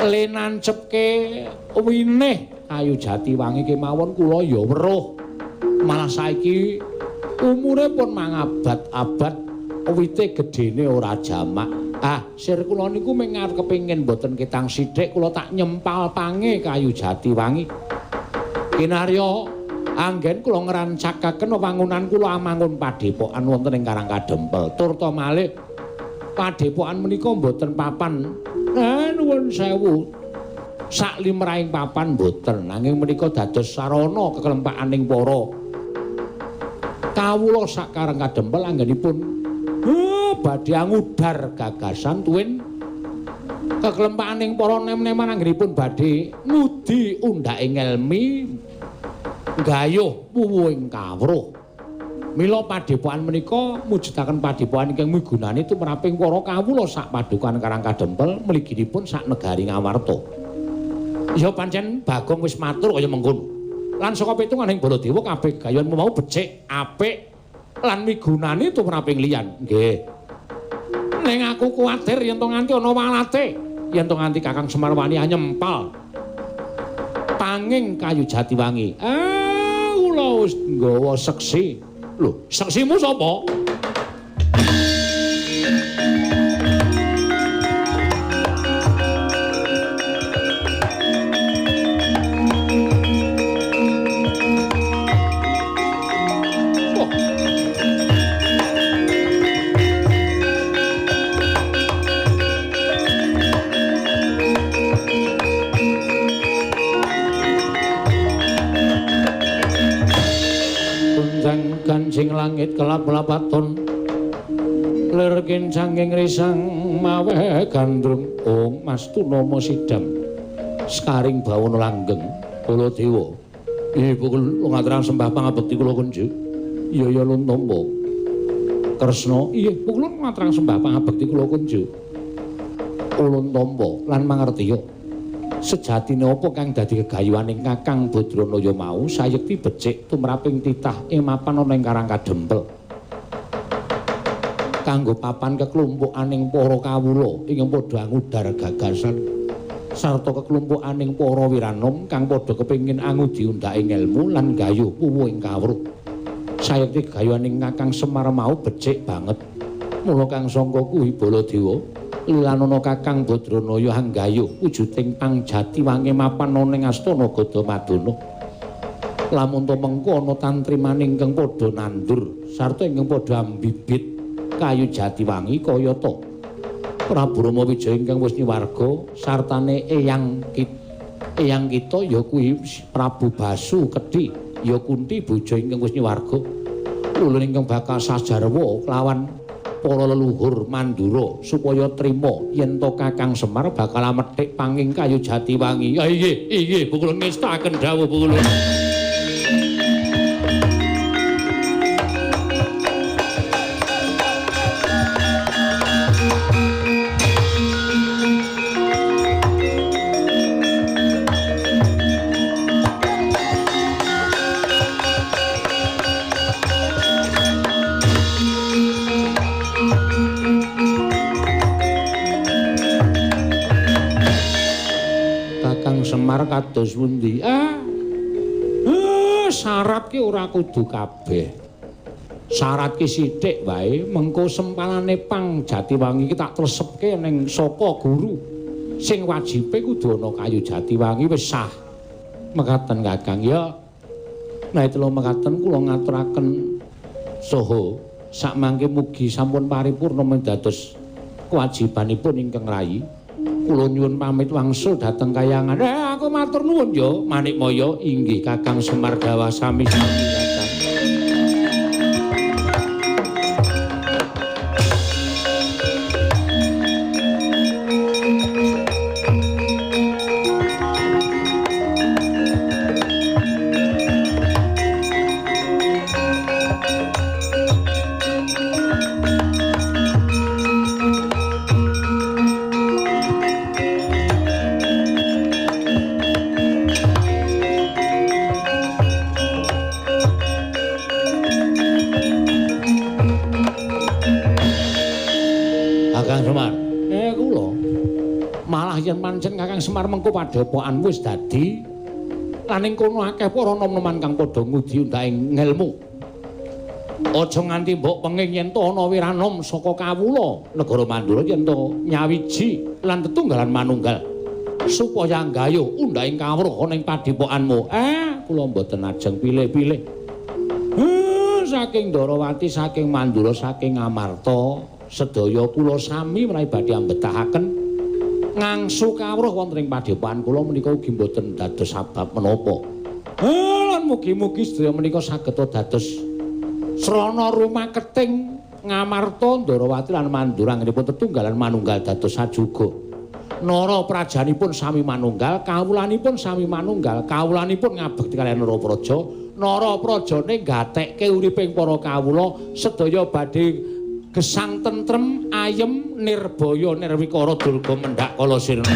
Le nancepke winih kayu jati wangi kemawon kula ya weruh. Malah saiki umure pun mangabad-abad, wite gedene ora jamak. Ah, sir kula niku mung arep kepengin mboten ketang sithik kula tak nyempal pange kayu jati wangi. Kinarya anggen kula ngrancakaken wangunan kula amangun padepokan wonten ing Karang Kadempel. Turta malih padepokan menika mboten papan. Nuwun sewu. Sak limrahing papan mboten, nanging menika dados sarana kekelempakaning para kawula sak Karang Kadempel anggenipun badhe angudar gagasan tuwin kekelempakaning para nem-neman anggenipun badhe ngudi undhake ngelmi gayuh wuwuhing kawruh. Mila padepokan menika mujudaken padepokan ingkang migunani tumraping para kawula sak padukan Karang Kadempel mliginipun sak negari Ngawarta. Ya pancen Bagong wis matur kaya mengkono. Lan saka pitunganing Baladewa kabeh gayuhan mau becik, apik lan migunani tumraping liyan. Nggih. Ning aku kuwatir yen to nganti ana walate, yen to nganti Kakang Semar wani nyempal panging kayu jati wangi. Ah, kula wis nggawa seksi. Lho, seksimu sapa? Kancing langit kelap-lapaton lir kincanging risang mawe gandrung. Ong Mas Tunama sidam sekaring bawana langgeng Baladewa. Ibu kula ngaturang sembah pangabekti kula kunjuk. Iya ya lun tampa Kresna. Iya kula ngaturang sembah pangabekti kula kunjuk. Ulun tampa lan mangertiya sejatine apa kang dadi gegayuhaning Kakang Badranaya mau sayekti becik tumraping titah ing mapan ana ing Karang Kadempel kanggo papan keklumpukaning para kawula ingkang padha angudar gagasan sarta keklumpukaning para wiranom kang padha kepengin angudi undhake ngelmu lan gayuh wuwuhing kawruh. Sayekti gegayuhaning Kakang Semar mau becik banget. Mula kang sangka kuwi Baladewa lilanana Kakang Badranaya anggayuh wujuding pangjati wangi mapan ana ing Astana Gadamadana. Lamun to mengko ana tantrimane ingkang padha nandur sarta ingkang padha ambibit kayu jati wangi kayata Prabu Rama Wijaya ingkang wis nyuwarga sartane eyang kita ya kuwi Prabu Basu Kedhi ya Kunti bojo ingkang wis nyuwarga. Ulun ingkang bakal sajarwa kelawan para leluhur Mandura supaya trima yen to Kakang Semar bakal amethik panging kayu jati wangi. Ya inggih, inggih, kula ngestakaken dawuh kula. Semar kados pundi? Syarat ki ora kudu kabeh. Syarat ki sithik wae, mengko sempalane pang Jatiwangi ki tak tresepke ning saka guru. Sing wajibe kudu ana kayu Jatiwangi wis sah. Mekaten Kakang ya. Nek telu mekaten kula ngaturaken saha sakmangke mugi sampun paripurna dados kewajibanipun ingkang rayi. Kula nyuwun pamit wangsul dhateng kayangan. Aku matur nuwun ya, Manikmaya. Inggih Kakang Semar Dawa sami sami Kakang. Kakang Semar. Kula. Malah yen pancen Kakang Semar mengko padepokan wis dadi lan ing kono akeh para nom-noman kang padha ngudi undhaing ngelmu. Aja nganti mbok penging yen to ana wiranom saka kawula negara Mandura yen to nyawiji lan tetunggalan manunggal supaya nggayuh undhaing kawruh ana ing padepokanmu. Kula mboten ajeng pilih-pilih. Saking Ndarawati, saking Mandura, saking Amarta, sedaya kula sami menawi badhe ambetahaken ngangsu kawruh wonten ing padepokan kula menika ugi mboten dados sabab menapa. Lan mugi-mugi sedaya menika saged dados srana rumaketing Ngamarta, Ndarawati lan Mandura anggenipun tetunggalan manunggal dados sajuga. Nara prajanipun sami manunggal, kawulanipun sami manunggal, kawulanipun ngabekti kaliyan Nara Praja, nara prajane gatekke uriping para kawula sedaya badhe gesang tentrem ayem nirbaya nirwikara durga mendhak kala sirna.